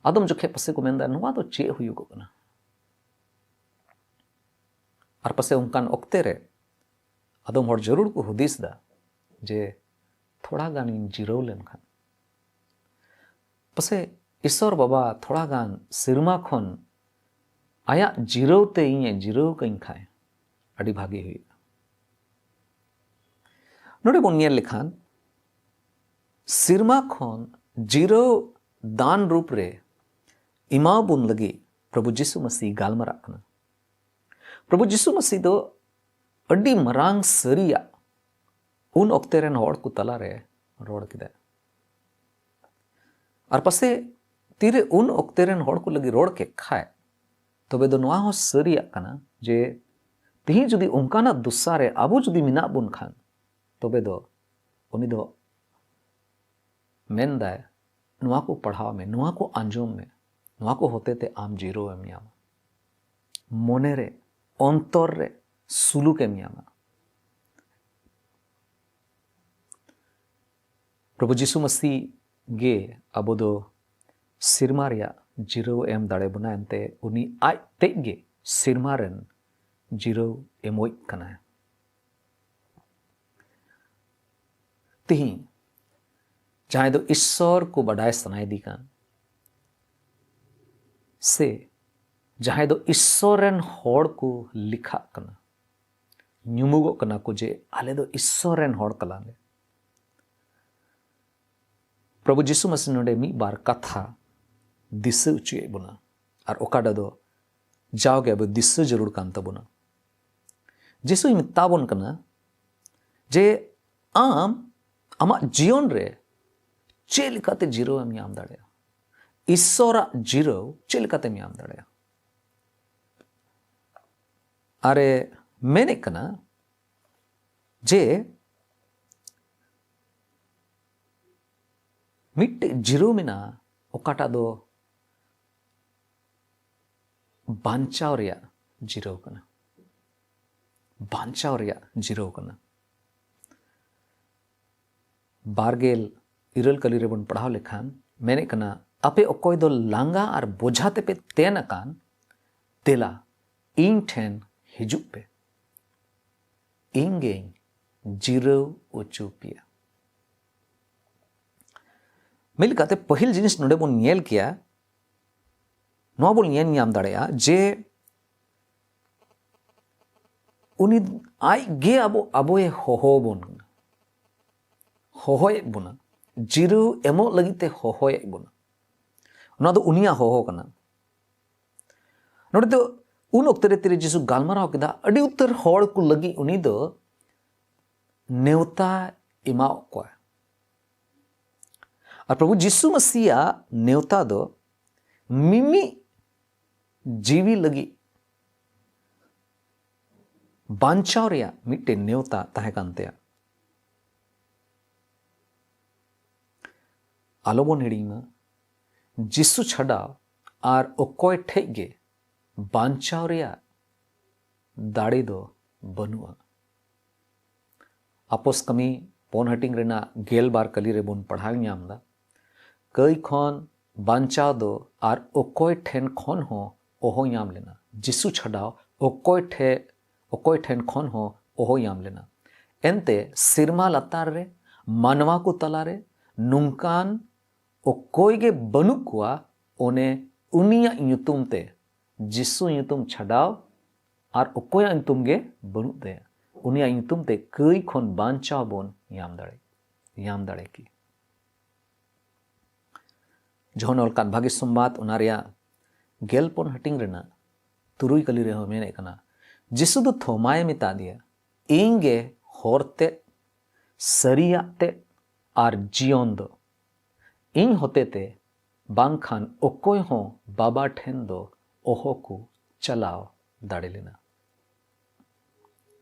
ᱟᱫᱚᱢ ᱡᱚᱠᱷᱮᱡ ᱯᱟᱥᱮ ᱠᱚ ᱢᱮᱱᱫᱟ, "ᱱᱚᱣᱟ ᱫᱚ ᱪᱮᱫ ᱦᱩᱭᱩᱜᱚᱜ ᱠᱟᱱᱟ?" ᱟᱨ ᱯᱟᱥᱮ ᱚᱱᱠᱟᱱ ᱚᱠᱛᱮ ᱨᱮ ᱟᱫᱚᱢ ᱦᱚᱲ ᱡᱟᱹᱨᱩᱲ ᱠᱚ ᱦᱩᱫᱤᱥ ᱫᱟ ᱡᱮ, "ᱛᱷᱚᱲᱟ ᱜᱟᱱᱤᱧ ᱡᱤᱨᱟᱹᱣ ᱞᱮᱱᱠᱷᱟᱱ, ᱯᱟᱥᱮ ᱤᱥᱚᱨ ᱵᱟᱵᱟ ᱛᱷᱚᱲᱟ ᱜᱟᱱ ᱥᱮᱨᱢᱟ ᱠᱷᱚᱱ ᱟᱭᱟᱜ ᱡᱤᱨᱟᱹᱣ ᱛᱮ ᱤᱧᱮ ᱡᱤᱨᱟᱹᱣ ᱠᱟᱹᱧ ᱠᱷᱟᱡ ᱟᱹᱰᱤ ᱵᱷᱟᱜᱮ ᱦᱩᱭᱩᱜᱼᱟ᱾" ᱱᱚᱰᱮ ᱵᱚᱱ ᱧᱮᱞ ᱞᱮᱠᱷᱟᱱ, ᱥᱮᱨᱢᱟ ᱠᱷᱚᱱ ᱡᱤᱨᱟᱹᱣ ᱫᱟᱱ ᱨᱩᱯ ᱨᱮ ᱮᱢᱟᱣᱵᱚᱱ ᱞᱟᱹᱜᱤᱫ ᱯᱨᱚᱵᱷᱩ ᱡᱤᱥᱩ ᱢᱟᱹᱥᱤ ᱜᱟᱞᱢᱟᱨᱟᱜ ᱠᱟᱱᱟ᱾ ᱯᱨᱚᱵᱷᱩ ᱡᱤᱥᱩ ᱢᱟᱹᱥᱤ ᱫᱚ ᱟᱹᱰᱤ ᱢᱟᱨᱟᱝ ᱥᱟᱹᱨᱤᱭᱟᱜ ᱩᱱ ᱚᱠᱛᱮ ᱨᱮᱱ ᱦᱚᱲ ᱠᱚ ᱛᱟᱞᱟᱨᱮ ᱨᱚᱲ ᱠᱮᱫᱟ᱾ ᱟᱨ ᱯᱟᱥᱮ ᱛᱤᱨᱮ ᱩᱱ ᱚᱠᱛᱮ ᱨᱮᱱ ᱦᱚᱲ ᱠᱚ ᱞᱟᱹᱜᱤᱫ ᱨᱚᱲ ᱠᱮᱫ ᱠᱷᱟᱡ, ᱛᱚᱵᱮ ᱫᱚ ᱱᱚᱣᱟ ᱦᱚᱸ ᱥᱟᱹᱨᱤᱭᱟᱜ ᱠᱟᱱᱟ ᱡᱮ ᱛᱤᱦᱤᱧ ᱡᱩᱫᱤ ᱚᱱᱠᱟᱱᱟᱜ ᱫᱚᱥᱟ ᱨᱮ ᱟᱵᱚ ᱡᱩᱫᱤ ᱢᱮᱱᱟᱜ ᱵᱚᱱ ᱠᱷᱟᱱ, ᱛᱚᱵᱮ ᱫᱚ ᱩᱱᱤ ᱫᱚ ᱢᱮᱱᱫᱟᱭ, "ᱱᱚᱣᱟ ᱠᱚ ᱯᱟᱲᱦᱟᱣ ᱢᱮ, ᱱᱚᱣᱟ ᱠᱚ ᱟᱸᱡᱚᱢ ᱢᱮ, ᱱᱚᱣᱟ ᱠᱚ ᱦᱚᱛᱮ ᱛᱮ ᱟᱢ ᱡᱤᱨᱟᱹᱣ ᱮᱢ ᱧᱟᱢᱟ, ᱢᱚᱱᱮ ᱨᱮ, ᱚᱱᱛᱚᱨ ᱨᱮ ᱥᱩᱞᱩᱠ ᱮᱢ ᱧᱟᱢᱟ᱾" ᱯᱨᱚᱵᱷᱩ ᱡᱤᱥᱩ ᱢᱟᱹᱥᱤ ᱜᱮ ᱟᱵᱚ ᱫᱚ ᱥᱮᱨᱢᱟ ᱨᱮᱭᱟᱜ ᱡᱤᱨᱟᱹᱣ ᱮᱢ ᱫᱟᱲᱮ ᱵᱚᱱᱟ, ᱮᱱᱛᱮ ᱩᱱᱤ ᱟᱡ ᱛᱮᱡ ᱜᱮ ᱥᱮᱨᱢᱟ ᱨᱮᱱ ᱡᱤᱨᱟᱹᱣ ᱮᱢᱚᱡ ᱠᱟᱱᱟᱭ᱾ ᱛᱤᱦᱤᱧ ᱡᱟᱦᱟᱸᱭ ᱫᱚ ᱤᱥᱥᱚᱨ ᱠᱚ ᱵᱟᱰᱟᱭ ᱥᱟᱱᱟᱭᱮᱫᱮ ᱠᱟᱱ, ᱥᱮ ᱡᱟᱦᱟᱸᱭ ᱫᱚ ᱤᱥᱥᱚᱨ ᱨᱮᱱ ᱦᱚᱲ ᱠᱚ ᱞᱮᱠᱷᱟᱜ ᱠᱟᱱᱟ, ᱧᱩᱢᱩᱜᱚᱜ ᱠᱟᱱᱟ ᱠᱚ ᱡᱮ ᱟᱞᱮ ᱫᱚ ᱤᱥᱥᱚᱨ ᱨᱮᱱ ᱦᱚᱲ ᱠᱟᱱᱟᱞᱮ, ᱯᱨᱚᱵᱷᱩ ᱡᱤᱥᱩ ᱢᱟᱹᱥᱤ ᱱᱚᱰᱮ ᱢᱤᱫ ᱵᱟᱨ ᱠᱟᱛᱷᱟ ᱫᱤᱥᱟᱹ ᱦᱚᱪᱚᱭᱮᱫ ᱵᱚᱱᱟ, ᱟᱨ ᱚᱠᱟᱴᱟᱜ ᱫᱚ ᱡᱟᱣᱜᱮ ᱟᱵᱚ ᱫᱤᱥᱟᱹ ᱡᱟᱹᱨᱩᱲ ᱠᱟᱱ ᱛᱟᱵᱚᱱᱟ᱾ ᱡᱤᱥᱩᱭ ᱢᱮᱛᱟ ᱵᱚᱱ ᱠᱟᱱᱟ ᱡᱮ ᱟᱢ ᱟᱢᱟᱜ ᱡᱤᱭᱚᱱ ᱨᱮ ᱪᱮᱫ ᱞᱮᱠᱟᱛᱮ ᱡᱤᱨᱟᱹᱣ ᱮᱢ ᱧᱟᱢ ᱫᱟᱲᱮᱭᱟᱜᱼᱟ, ᱤᱥᱥᱚᱨᱟᱜ ᱡᱤᱨᱟᱹᱣ ᱪᱮᱫ ᱞᱮᱠᱟᱛᱮᱢ ᱧᱟᱢ ᱫᱟᱲᱮᱭᱟᱜᱼᱟ᱾ ᱟᱨᱮ ᱢᱮᱱᱮᱫ ᱠᱟᱱᱟ ᱡᱮ ᱢᱤᱫᱴᱮᱡ ᱡᱤᱨᱟᱹᱣ ᱢᱮᱱᱟᱜᱼᱟ, ᱚᱠᱟᱴᱟᱜ ᱫᱚ ᱵᱟᱧᱪᱟᱣ ᱨᱮᱭᱟᱜ ᱡᱤᱨᱟᱹᱣ ᱠᱟᱱᱟ, ᱵᱟᱧᱪᱟᱣ ᱨᱮᱭᱟᱜ ᱡᱤᱨᱟᱹᱣ ᱠᱟᱱᱟ᱾ ᱵᱟᱨᱜᱮᱞ ᱤᱨᱟᱹᱞ ᱠᱟᱹᱞᱤ ᱨᱮᱵᱚᱱ ᱯᱟᱲᱦᱟᱣ ᱞᱮᱠᱷᱟᱱ ᱢᱮᱱᱮᱫ ᱠᱟᱱᱟ, ᱟᱯᱮ ᱚᱠᱚᱭ ᱫᱚ ᱞᱟᱸᱜᱟ ᱟᱨ ᱵᱚᱡᱷᱟ ᱛᱮᱯᱮ ᱛᱮᱱ ᱟᱠᱟᱱ, ᱫᱮᱞᱟ, ᱤᱧ ᱴᱷᱮᱱ ᱦᱤᱡᱩᱜ ᱯᱮ, ᱤᱧ ᱜᱮᱧ ᱡᱤᱨᱟᱹᱣ ᱚᱪᱚ ᱯᱮᱭᱟ᱾ ᱢᱤᱫ ᱞᱮᱠᱟᱛᱮ ᱯᱟᱹᱦᱤᱞ ᱡᱤᱱᱤᱥ ᱱᱚᱰᱮ ᱵᱚᱱ ᱧᱮᱞ ᱠᱮᱭᱟ, ᱱᱚᱣᱟ ᱵᱚᱱ ᱧᱮᱞ ᱧᱟᱢ ᱫᱟᱲᱮᱭᱟᱜᱼᱟ ᱡᱮ ᱩᱱᱤ ᱟᱡ ᱜᱮ ᱟᱵᱚ, ᱟᱵᱚᱭ ᱦᱚᱦᱚ ᱵᱚᱱ ᱠᱟᱱᱟ, ᱦᱚᱦᱚᱭᱮᱫ ᱵᱚᱱᱟ, ᱡᱤᱨᱟᱹᱣ ᱮᱢᱚᱜ ᱞᱟᱹᱜᱤᱫ ᱛᱮ ᱦᱚᱦᱚᱭᱮᱫ ᱵᱚᱱᱟ᱾ ᱱᱚᱣᱟ ᱫᱚ ᱩᱱᱤᱭᱟᱜ ᱦᱚᱦᱚ ᱠᱟᱱᱟ᱾ ᱱᱚᱰᱮ ᱫᱚ ᱩᱱ ᱚᱠᱛᱮ ᱨᱮ ᱛᱤᱨᱮ ᱡᱤᱥᱩ ᱜᱟᱞᱢᱟᱨᱟᱣ ᱠᱮᱫᱟ, ᱟᱹᱰᱤ ᱩᱛᱟᱹᱨ ᱦᱚᱲ ᱠᱚ ᱞᱟᱹᱜᱤᱫ ᱩᱱᱤ ᱫᱚ ᱱᱮᱣᱛᱟ ᱮᱢᱟᱣᱟᱫ ᱠᱚᱣᱟ᱾ ᱟᱨ ᱯᱨᱚᱵᱷᱩ ᱡᱤᱥᱩ ᱢᱟᱥᱤᱭᱟᱜ ᱱᱮᱣᱛᱟ ᱫᱚ ᱢᱤᱢᱤᱫ ᱡᱤᱣᱤ ᱞᱟᱹᱜᱤᱫ ᱵᱟᱧᱪᱟᱣ ᱨᱮᱭᱟᱜ ᱢᱤᱫᱴᱮᱱ ᱱᱮᱣᱛᱟ ᱛᱟᱦᱮᱸ ᱠᱟᱱ ᱛᱟᱭᱟ᱾ ᱟᱞᱚᱵᱚᱱ ᱦᱤᱲᱤᱧ ᱢᱟ, ᱡᱤᱥᱩ ᱪᱷᱟᱰᱟ ᱟᱨ ᱚᱠᱚᱭ ᱴᱷᱮᱡ ᱜᱮ ᱵᱟᱧᱪᱟᱣ ᱨᱮᱭᱟᱜ ᱫᱟᱲᱮ ᱫᱚ ᱵᱟᱹᱱᱩᱜᱼᱟ᱾ ᱟᱯᱚᱥ ᱠᱟᱹᱢᱤ ᱯᱩᱱ ᱦᱟᱹᱴᱤᱧ ᱨᱮᱱᱟᱜ ᱜᱮᱞ ᱵᱟᱨ ᱠᱟᱹᱞᱤ ᱨᱮᱵᱚᱱ ᱯᱟᱲᱦᱟᱣ ᱧᱟᱢ ᱮᱫᱟ, ᱠᱟᱹᱭ ᱠᱷᱚᱱ ᱵᱟᱧᱪᱟᱣ ᱫᱚ ᱟᱨ ᱚᱠᱚᱭ ᱴᱷᱮᱱ ᱠᱷᱚᱱ ᱦᱚᱸ ᱚᱦᱚ ᱧᱟᱢ ᱞᱮᱱᱟ᱾ ᱡᱤᱥᱩ ᱪᱷᱟᱰᱟᱣ ᱚᱠᱚᱭ ᱴᱷᱮ-, ᱚᱠᱚᱭ ᱴᱷᱮᱱ ᱠᱷᱚᱱ ᱦᱚᱸ ᱚᱦᱚ ᱧᱟᱢ ᱞᱮᱱᱟ᱾ ᱮᱱᱛᱮ ᱥᱮᱨᱢᱟ ᱞᱟᱛᱟᱨ ᱨᱮ ᱢᱟᱱᱣᱟ ᱠᱚ ᱛᱟᱞᱟᱨᱮ ᱱᱚᱝᱠᱟᱱ ᱚᱠᱚᱭ ᱜᱮ ᱵᱟᱹᱱᱩᱜ ᱠᱚᱣᱟ, ᱚᱱᱮ ᱩᱱᱤᱭᱟᱜ ᱧᱩᱛᱩᱢ ᱛᱮ, ᱡᱤᱥᱩ ᱧᱩᱛᱩᱢ ᱪᱷᱟᱰᱟᱣ ᱟᱨ ᱚᱠᱚᱭᱟᱜ ᱧᱩᱛᱩᱢ ᱜᱮ ᱵᱟᱹᱱᱩᱜ ᱛᱟᱭᱟ᱾ ᱩᱱᱤᱭᱟᱜ ᱧᱩᱛᱩᱢ ᱛᱮ ᱠᱟᱹᱭ ᱠᱷᱚᱱ ᱵᱟᱧᱪᱟᱣ ᱵᱚᱱ ᱧᱟᱢ ᱫᱟᱲᱮ, ᱧᱟᱢ ᱫᱟᱲᱮ ᱠᱮ᱾ ᱡᱚᱦᱚᱱ ᱚᱞ ᱠᱟᱱ ᱵᱷᱟᱹᱜᱤ ᱥᱚᱢᱵᱟᱫ, ᱚᱱᱟ ᱨᱮᱭᱟᱜ ᱜᱮᱞ ᱯᱩᱱ ᱦᱟᱹᱴᱤᱧ ᱨᱮᱱᱟᱜ ᱛᱩᱨᱩᱭ ᱠᱟᱹᱞᱤ ᱨᱮᱦᱚᱸ ᱢᱮᱱᱮᱫ ᱠᱟᱱᱟ, ᱡᱤᱥᱩ ᱫᱚ ᱛᱷᱚᱢᱟᱭ ᱢᱮᱛᱟ ᱫᱮᱭᱟ, "ᱤᱧ ᱜᱮ ᱦᱚᱨ ᱛᱮᱫ, ᱥᱟᱹᱨᱤᱭᱟᱜ ᱛᱮᱫ ᱟᱨ ᱡᱤᱭᱚᱱ ᱫᱚ᱾ ᱤᱧ ᱦᱚᱛᱮᱛᱮ ᱵᱟᱝᱠᱷᱟᱱ ᱚᱠᱚᱭ ᱦᱚᱸ ᱵᱟᱵᱟ ᱴᱷᱮᱱ ᱫᱚ ᱚᱦᱚ ᱠᱚ ᱪᱟᱞᱟᱣ ᱫᱟᱲᱮ ᱞᱮᱱᱟ᱾"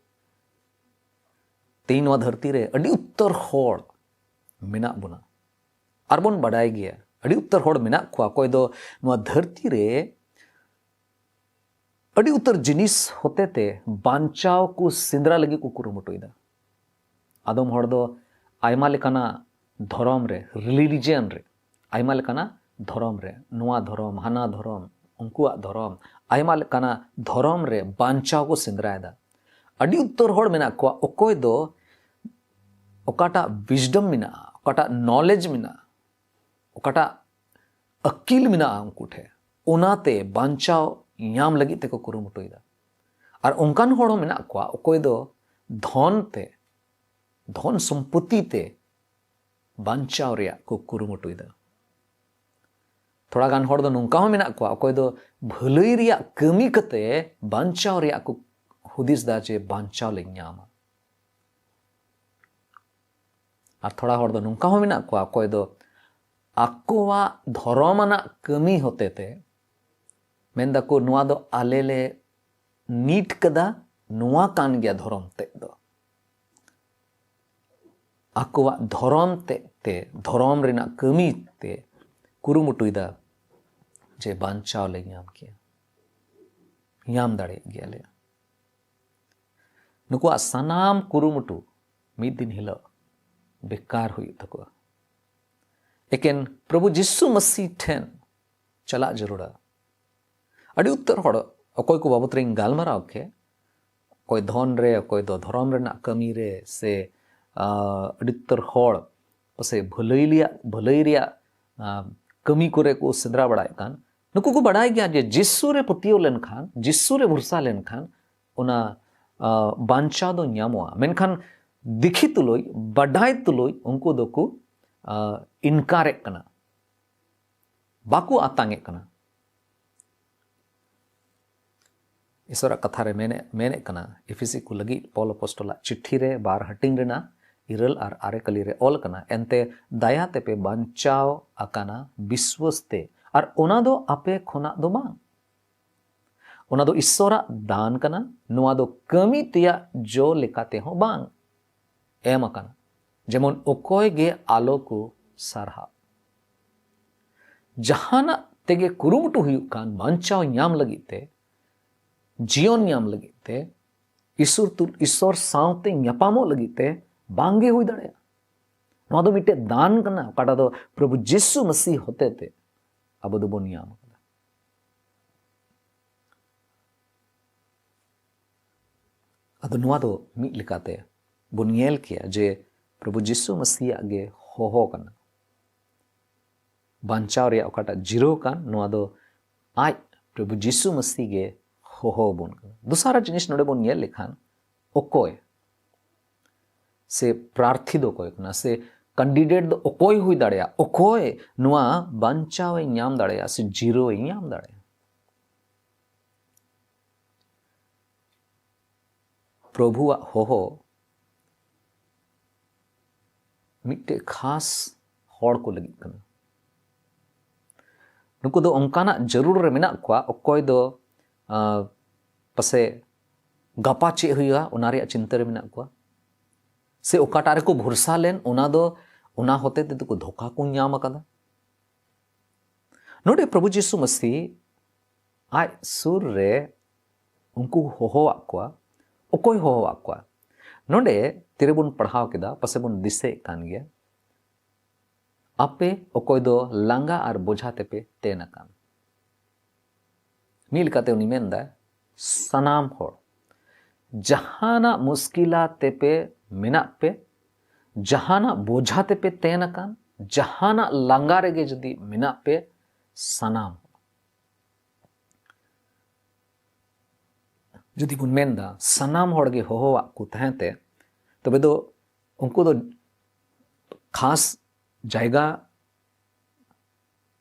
ᱛᱮᱦᱮᱧ ᱱᱚᱣᱟ ᱫᱷᱟᱹᱨᱛᱤ ᱨᱮ ᱟᱹᱰᱤ ᱩᱛᱟᱹᱨ ᱦᱚᱲ ᱢᱮᱱᱟᱜ ᱵᱚᱱᱟ᱾ ᱟᱨ ᱵᱚᱱ ᱵᱟᱰᱟᱭ ᱜᱮᱭᱟ, ᱟᱹᱰᱤ ᱩᱛᱟᱹᱨ ᱦᱚᱲ ᱢᱮᱱᱟᱜ ᱠᱚᱣᱟ, ᱚᱠᱚᱭ ᱫᱚ ᱱᱚᱣᱟ ᱫᱷᱟᱹᱨᱛᱤ ᱨᱮ ᱟᱹᱰᱤ ᱩᱛᱟᱹᱨ ᱡᱤᱱᱤᱥ ᱦᱚᱛᱮᱛᱮ ᱵᱟᱧᱪᱟᱣ ᱠᱚ ᱥᱮᱸᱫᱽᱨᱟ ᱞᱟᱹᱜᱤᱫ ᱠᱚ ᱠᱩᱨᱩᱢᱩᱴᱩᱭᱮᱫᱟ᱾ ᱟᱫᱚᱢ ᱦᱚᱲ ᱫᱚ ᱟᱭᱢᱟ ᱞᱮᱠᱟᱱᱟᱜ ᱫᱷᱚᱨᱚᱢ ᱨᱮ, religion ᱨᱮ, ᱟᱭᱢᱟ ᱞᱮᱠᱟᱱᱟᱜ ᱫᱷᱚᱨᱚᱢ ᱨᱮ, ᱱᱚᱣᱟ ᱫᱷᱚᱨᱚᱢ, ᱦᱟᱱᱟ ᱫᱷᱚᱨᱚᱢ, ᱩᱱᱠᱩᱣᱟᱜ ᱫᱷᱚᱨᱚᱢ, ᱟᱭᱢᱟ ᱞᱮᱠᱟᱱᱟᱜ ᱫᱷᱚᱨᱚᱢ ᱨᱮ ᱵᱟᱧᱪᱟᱣ ᱠᱚ ᱥᱮᱸᱫᱽᱨᱟᱭᱮᱫᱟ᱾ ᱟᱹᱰᱤ ᱩᱛᱟᱹᱨ ᱦᱚᱲ ᱢᱮᱱᱟᱜ ᱠᱚᱣᱟ, ᱚᱠᱚᱭ ᱫᱚ ᱚᱠᱟᱴᱟᱜ wisdom ᱢᱮᱱᱟᱜᱼᱟ, ᱚᱠᱟᱴᱟᱜ knowledge ᱢᱮᱱᱟᱜᱼᱟ, ᱚᱠᱟᱴᱟᱜ ᱟᱹᱠᱤᱞ ᱢᱮᱱᱟᱜᱼᱟ ᱩᱱᱠᱩ ᱴᱷᱮᱱ, ᱚᱱᱟᱛᱮ ᱵᱟᱧᱪᱟᱣ ᱧᱟᱢ ᱞᱟᱹᱜᱤᱫ ᱛᱮᱠᱚ ᱠᱩᱨᱩᱢᱩᱴᱩᱭᱮᱫᱟ᱾ ᱟᱨ ᱚᱱᱠᱟᱱ ᱦᱚᱲ ᱦᱚᱸ ᱢᱮᱱᱟᱜ ᱠᱚᱣᱟ, ᱚᱠᱚᱭ ᱫᱚ ᱫᱷᱚᱱ ᱛᱮ, ᱫᱷᱚᱱ ᱥᱚᱢᱯᱚᱛᱤ ᱛᱮ ᱵᱟᱧᱪᱟᱣ ᱨᱮᱭᱟᱜ ᱠᱚ ᱠᱩᱨᱩᱢᱩᱴᱩᱭᱮᱫᱟ᱾ ᱛᱷᱚᱲᱟ ᱜᱟᱱ ᱦᱚᱲ ᱫᱚ ᱱᱚᱝᱠᱟ ᱦᱚᱸ ᱢᱮᱱᱟᱜ ᱠᱚᱣᱟ, ᱚᱠᱚᱭ ᱫᱚ ᱵᱷᱟᱹᱞᱟᱹᱭ ᱨᱮᱭᱟᱜ ᱠᱟᱹᱢᱤ ᱠᱟᱛᱮ ᱵᱟᱧᱪᱟᱣ ᱨᱮᱭᱟᱜ ᱠᱚ ᱦᱩᱫᱤᱥ ᱫᱟ ᱡᱮ ᱵᱟᱧᱪᱟᱣ ᱞᱮ ᱧᱟᱢᱟ᱾ ᱟᱨ ᱛᱷᱚᱲᱟ ᱦᱚᱲ ᱫᱚ ᱱᱚᱝᱠᱟ ᱦᱚᱸ ᱢᱮᱱᱟᱜ ᱠᱚᱣᱟ, ᱚᱠᱚᱭ ᱫᱚ ᱟᱠᱚᱣᱟᱜ ᱫᱷᱚᱨᱚᱢ ᱟᱱᱟᱜ ᱠᱟᱹᱢᱤ ᱦᱚᱛᱮ ᱛᱮ ᱢᱮᱱ ᱫᱟᱠᱚ, ᱱᱚᱣᱟ ᱫᱚ ᱟᱞᱮ ᱞᱮ ᱱᱤᱴ ᱠᱟᱫᱟ, ᱱᱚᱣᱟ ᱠᱟᱱ ᱜᱮᱭᱟ ᱫᱷᱚᱨᱚᱢ ᱛᱮᱫ ᱫᱚ᱾ ᱟᱠᱚᱣᱟᱜ ᱫᱷᱚᱨᱚᱢ ᱛᱮᱫ ᱛᱮ, ᱫᱷᱚᱨᱚᱢ ᱨᱮᱱᱟᱜ ᱠᱟᱹᱢᱤ ᱛᱮ ᱠᱩᱨᱩᱢᱩᱴᱩᱭᱮᱫᱟ ᱡᱮ ᱵᱟᱧᱪᱟᱣ ᱞᱮ ᱧᱟᱢ ᱠᱮᱭᱟ, ᱧᱟᱢ ᱫᱟᱲᱮᱭᱟᱜ ᱜᱮᱭᱟᱞᱮ᱾ ᱱᱩᱠᱩᱣᱟᱜ ᱥᱟᱱᱟᱢ ᱠᱩᱨᱩᱢᱩᱴᱩ ᱢᱤᱫ ᱫᱤᱱ ᱦᱤᱞᱳᱜ ᱵᱮᱠᱟᱨ ᱦᱩᱭᱩᱜ ᱛᱟᱠᱚᱣᱟ᱾ ᱮᱠᱮᱱ ᱯᱨᱚᱵᱷᱩ ᱡᱤᱥᱩ ᱢᱟᱹᱥᱤ ᱴᱷᱮᱱ ᱪᱟᱞᱟᱜ ᱡᱟᱹᱨᱩᱲᱟ᱾ ᱟᱹᱰᱤ ᱩᱛᱟᱹᱨ ᱦᱚᱲ ᱚᱠᱚᱭ ᱠᱚ ᱵᱟᱵᱚᱛ ᱨᱮᱧ ᱜᱟᱞᱢᱟᱨᱟᱣ ᱠᱮ, ᱚᱠᱚᱭ ᱫᱷᱚᱱ ᱨᱮ, ᱚᱠᱚᱭ ᱫᱚ ᱫᱷᱚᱨᱚᱢ ᱨᱮᱱᱟᱜ ᱠᱟᱹᱢᱤ ᱨᱮ, ᱥᱮ ᱟᱹᱰᱤ ᱩᱛᱟᱹᱨ ᱦᱚᱲ ᱯᱟᱥᱮᱡ ᱵᱷᱟᱹᱞᱟᱹᱭ ᱨᱮᱭᱟᱜ, ᱵᱷᱟᱹᱞᱟᱹᱭ ᱨᱮᱭᱟᱜ ᱠᱟᱹᱢᱤ ᱠᱚᱨᱮ ᱠᱚ ᱥᱮᱸᱫᱽᱨᱟ ᱵᱟᱲᱟᱭᱮᱫ ᱠᱟᱱ, ᱱᱩᱠᱩ ᱠᱚ ᱵᱟᱲᱟᱭ ᱜᱮᱭᱟ ᱡᱮ ᱡᱤᱥᱩ ᱨᱮ ᱯᱟᱹᱛᱭᱟᱹᱣ ᱞᱮᱱᱠᱷᱟᱱ, ᱡᱤᱥᱩ ᱨᱮ ᱵᱷᱚᱨᱥᱟ ᱞᱮᱱᱠᱷᱟᱱ ᱚᱱᱟ ᱵᱟᱧᱪᱟᱣ ᱫᱚ ᱧᱟᱢᱚᱜᱼᱟ᱾ ᱢᱮᱱᱠᱷᱟᱱ ᱫᱤᱠᱷᱤ ᱛᱩᱞᱩᱡ, ᱵᱟᱰᱟᱭ ᱛᱩᱞᱩᱡ ᱩᱱᱠᱩ ᱫᱚᱠᱚ ᱤᱱᱠᱟᱨᱮᱫ ᱠᱟᱱᱟ, ᱵᱟᱠᱚ ᱟᱛᱟᱝ ᱮᱫ ᱠᱟᱱᱟ᱾ ᱤᱥᱚᱨᱟᱜ ᱠᱟᱛᱷᱟ ᱨᱮ ᱢᱮᱱᱮᱫ, ᱢᱮᱱᱮᱫ ᱠᱟᱱᱟ, ᱮᱯᱷᱤᱥᱤ ᱠᱚ ᱞᱟᱹᱜᱤᱫ ᱯᱚᱞ ᱟᱯᱚᱥᱴᱚᱞᱟᱜ ᱪᱤᱴᱷᱤ ᱨᱮ ᱵᱟᱨ ᱦᱟᱹᱴᱤᱧ ᱨᱮᱱᱟᱜ ᱤᱨᱟᱹᱞ ᱟᱨ ᱟᱨᱮ ᱠᱟᱹᱞᱤ ᱨᱮ ᱚᱞ ᱠᱟᱱᱟ, ᱮᱱᱛᱮ ᱫᱟᱭᱟ ᱛᱮᱯᱮ ᱵᱟᱧᱪᱟᱣ ᱟᱠᱟᱱᱟ ᱵᱤᱥᱣᱟᱹᱥ ᱛᱮ, ᱟᱨ ᱚᱱᱟ ᱫᱚ ᱟᱯᱮ ᱠᱷᱚᱱᱟᱜ ᱫᱚ ᱵᱟᱝ, ᱚᱱᱟ ᱫᱚ ᱤᱥᱚᱨᱟᱜ ᱫᱟᱱ ᱠᱟᱱᱟ, ᱱᱚᱣᱟ ᱫᱚ ᱠᱟᱹᱢᱤ ᱛᱮᱭᱟᱜ ᱡᱚ ᱞᱮᱠᱟ ᱛᱮᱦᱚᱸ ᱵᱟᱝ ᱮᱢ ᱟᱠᱟᱱᱟ, ᱡᱮᱢᱚᱱ ᱚᱠᱚᱭ ᱜᱮ ᱟᱞᱚ ᱠᱚ ᱥᱟᱨᱦᱟᱣ᱾ ᱡᱟᱦᱟᱱᱟᱜ ᱛᱮᱜᱮ ᱠᱩᱨᱩᱢᱩᱴᱩ ᱦᱩᱭᱩᱜ ᱠᱟᱱ ᱵᱟᱧᱪᱟᱣ ᱧᱟᱢ ᱞᱟᱹᱜᱤᱫ ᱛᱮ, ᱡᱤᱭᱚᱱ ᱧᱟᱢ ᱞᱟᱹᱜᱤᱫ ᱛᱮ, ᱤᱥᱚᱨ ᱛᱩ-, ᱤᱥᱚᱨ ᱥᱟᱶᱛᱮ ᱧᱟᱯᱟᱢᱚᱜ ᱞᱟᱹᱜᱤᱫ ᱛᱮ ᱵᱟᱝᱜᱮ ᱦᱩᱭ ᱫᱟᱲᱮᱭᱟᱜᱼᱟ᱾ ᱱᱚᱣᱟ ᱫᱚ ᱢᱤᱫᱴᱮᱡ ᱫᱟᱱ ᱠᱟᱱᱟ, ᱚᱠᱟᱴᱟᱜ ᱫᱚ ᱯᱨᱚᱵᱷᱩ ᱡᱤᱥᱩ ᱢᱟᱹᱥᱤ ᱦᱚᱛᱮ ᱛᱮ ᱟᱵᱚ ᱫᱚᱵᱚᱱ ᱧᱟᱢ ᱟᱠᱟᱫᱟ᱾ ᱟᱫᱚ ᱱᱚᱣᱟ ᱫᱚ ᱢᱤᱫ ᱞᱮᱠᱟᱛᱮ ᱵᱚᱱ ᱧᱮᱞ ᱠᱮᱭᱟ ᱡᱮ ᱯᱨᱚᱵᱷᱩ ᱡᱤᱥᱩ ᱢᱟᱹᱥᱤᱭᱟᱜ ᱜᱮ ᱦᱚᱦᱚ ᱠᱟᱱᱟ᱾ ᱵᱟᱧᱪᱟᱣ ᱨᱮᱭᱟᱜ ᱚᱠᱟᱴᱟᱜ ᱡᱤᱨᱟᱹᱣ ᱠᱟᱱ, ᱱᱚᱣᱟ ᱫᱚ ᱟᱡ ᱯᱨᱚᱵᱷᱩ ᱡᱤᱥᱩ ᱢᱟᱹᱥᱤ ᱜᱮ ᱦᱚᱦᱚ ᱟᱵᱚᱱ ᱠᱟᱱᱟ᱾ ᱫᱚᱥᱟᱨᱟᱜ ᱡᱤᱱᱤᱥ ᱱᱚᱰᱮ ᱵᱚᱱ ᱧᱮᱞ ᱞᱮᱠᱷᱟᱱ, ᱚᱠᱚᱭ ᱥᱮ ᱯᱨᱟᱨᱛᱷᱤ ᱫᱚ ᱚᱠᱚᱭ ᱠᱟᱱᱟ, ᱥᱮ ᱠᱮᱱᱰᱤᱰᱮᱴ ᱫᱚ ᱚᱠᱚᱭ ᱦᱩᱭ ᱫᱟᱲᱮᱭᱟᱜᱼᱟ, ᱚᱠᱚᱭ ᱱᱚᱣᱟ ᱵᱟᱧᱪᱟᱣ ᱮ ᱧᱟᱢ ᱫᱟᱲᱮᱭᱟᱜᱼᱟ, ᱥᱮ ᱡᱤᱨᱟᱹᱣ ᱮ ᱧᱟᱢ ᱫᱟᱲᱮᱭᱟᱜᱼᱟ? ᱯᱨᱚᱵᱷᱩᱣᱟᱜ ᱦᱚᱦᱚ ᱢᱤᱫᱴᱮᱡ ᱠᱷᱟᱥ ᱦᱚᱲ ᱠᱚ ᱞᱟᱹᱜᱤᱫ ᱠᱟᱱᱟ᱾ ᱱᱩᱠᱩ ᱫᱚ ᱚᱱᱠᱟᱱᱟᱜ ᱡᱟᱹᱨᱩᱲ ᱨᱮ ᱢᱮᱱᱟᱜ ᱠᱚᱣᱟ, ᱚᱠᱚᱭ ᱫᱚ, ᱟᱸ, ᱯᱟᱥᱮ ᱜᱟᱯᱟ ᱪᱮᱫ ᱦᱩᱭᱩᱜᱼᱟ, ᱚᱱᱟ ᱨᱮᱭᱟᱜ ᱪᱤᱱᱛᱟᱹ ᱨᱮ ᱢᱮᱱᱟᱜ ᱠᱚᱣᱟ, ᱥᱮ ᱚᱠᱟᱴᱟᱜ ᱨᱮᱠᱚ ᱵᱷᱚᱨᱥᱟ ᱞᱮᱱ, ᱚᱱᱟ ᱫᱚ, ᱚᱱᱟ ᱦᱚᱛᱮ ᱛᱮᱫᱚ ᱠᱚ ᱫᱷᱳᱠᱟ ᱠᱚ ᱧᱟᱢ ᱟᱠᱟᱫᱟ᱾ ᱱᱚᱰᱮ ᱯᱨᱚᱵᱷᱩ ᱡᱤᱥᱩ ᱢᱟᱹᱥᱤ ᱟᱡ ᱥᱩᱨ ᱨᱮ ᱩᱱᱠᱩ ᱦᱚᱦᱚᱣᱟᱜ ᱠᱚᱣᱟ᱾ ᱚᱠᱚᱭ ᱦᱚᱦᱚᱣᱟᱜ ᱠᱚᱣᱟ? ᱱᱚᱰᱮ ᱛᱤᱨᱮᱵᱚᱱ ᱯᱟᱲᱦᱟᱣ ᱠᱮᱫᱟ, ᱯᱟᱥᱮ ᱵᱚᱱ ᱫᱤᱥᱟᱹᱭᱮᱫ ᱠᱟᱱ ᱜᱮᱭᱟ, "ᱟᱯᱮ ᱚᱠᱚᱭ ᱫᱚ ᱞᱟᱸᱜᱟ ᱟᱨ ᱵᱚᱡᱷᱟ ᱛᱮᱯᱮ ᱛᱮᱱ ᱟᱠᱟᱱ?" ᱢᱤᱫ ᱞᱮᱠᱟᱛᱮ ᱩᱱᱤ ᱢᱮᱱᱫᱟ, ᱥᱟᱱᱟᱢ ᱦᱚᱲ, ᱡᱟᱦᱟᱱᱟᱜ ᱢᱩᱥᱠᱤᱞᱟ ᱛᱮᱯᱮ ᱢᱮᱱᱟᱜ ᱯᱮ, ᱡᱟᱦᱟᱱᱟᱜ ᱵᱚᱡᱷᱟ ᱛᱮᱯᱮ ᱛᱮᱱ ᱟᱠᱟᱱ, ᱡᱟᱦᱟᱱᱟᱜ ᱞᱟᱸᱜᱟ ᱨᱮᱜᱮ ᱡᱩᱫᱤ ᱢᱮᱱᱟᱜ ᱯᱮ, ᱥᱟᱱᱟᱢ ᱦᱚᱲ᱾ ᱡᱩᱫᱤ ᱵᱚᱱ ᱢᱮᱱᱫᱟ ᱥᱟᱱᱟᱢ ᱦᱚᱲ ᱜᱮ ᱦᱚᱦᱚᱣᱟᱜ ᱠᱚ ᱛᱟᱦᱮᱸ ᱛᱮ, ᱛᱚᱵᱮ ᱫᱚ ᱩᱱᱠᱩ ᱫᱚ ᱠᱷᱟᱥ ᱡᱟᱭᱜᱟ,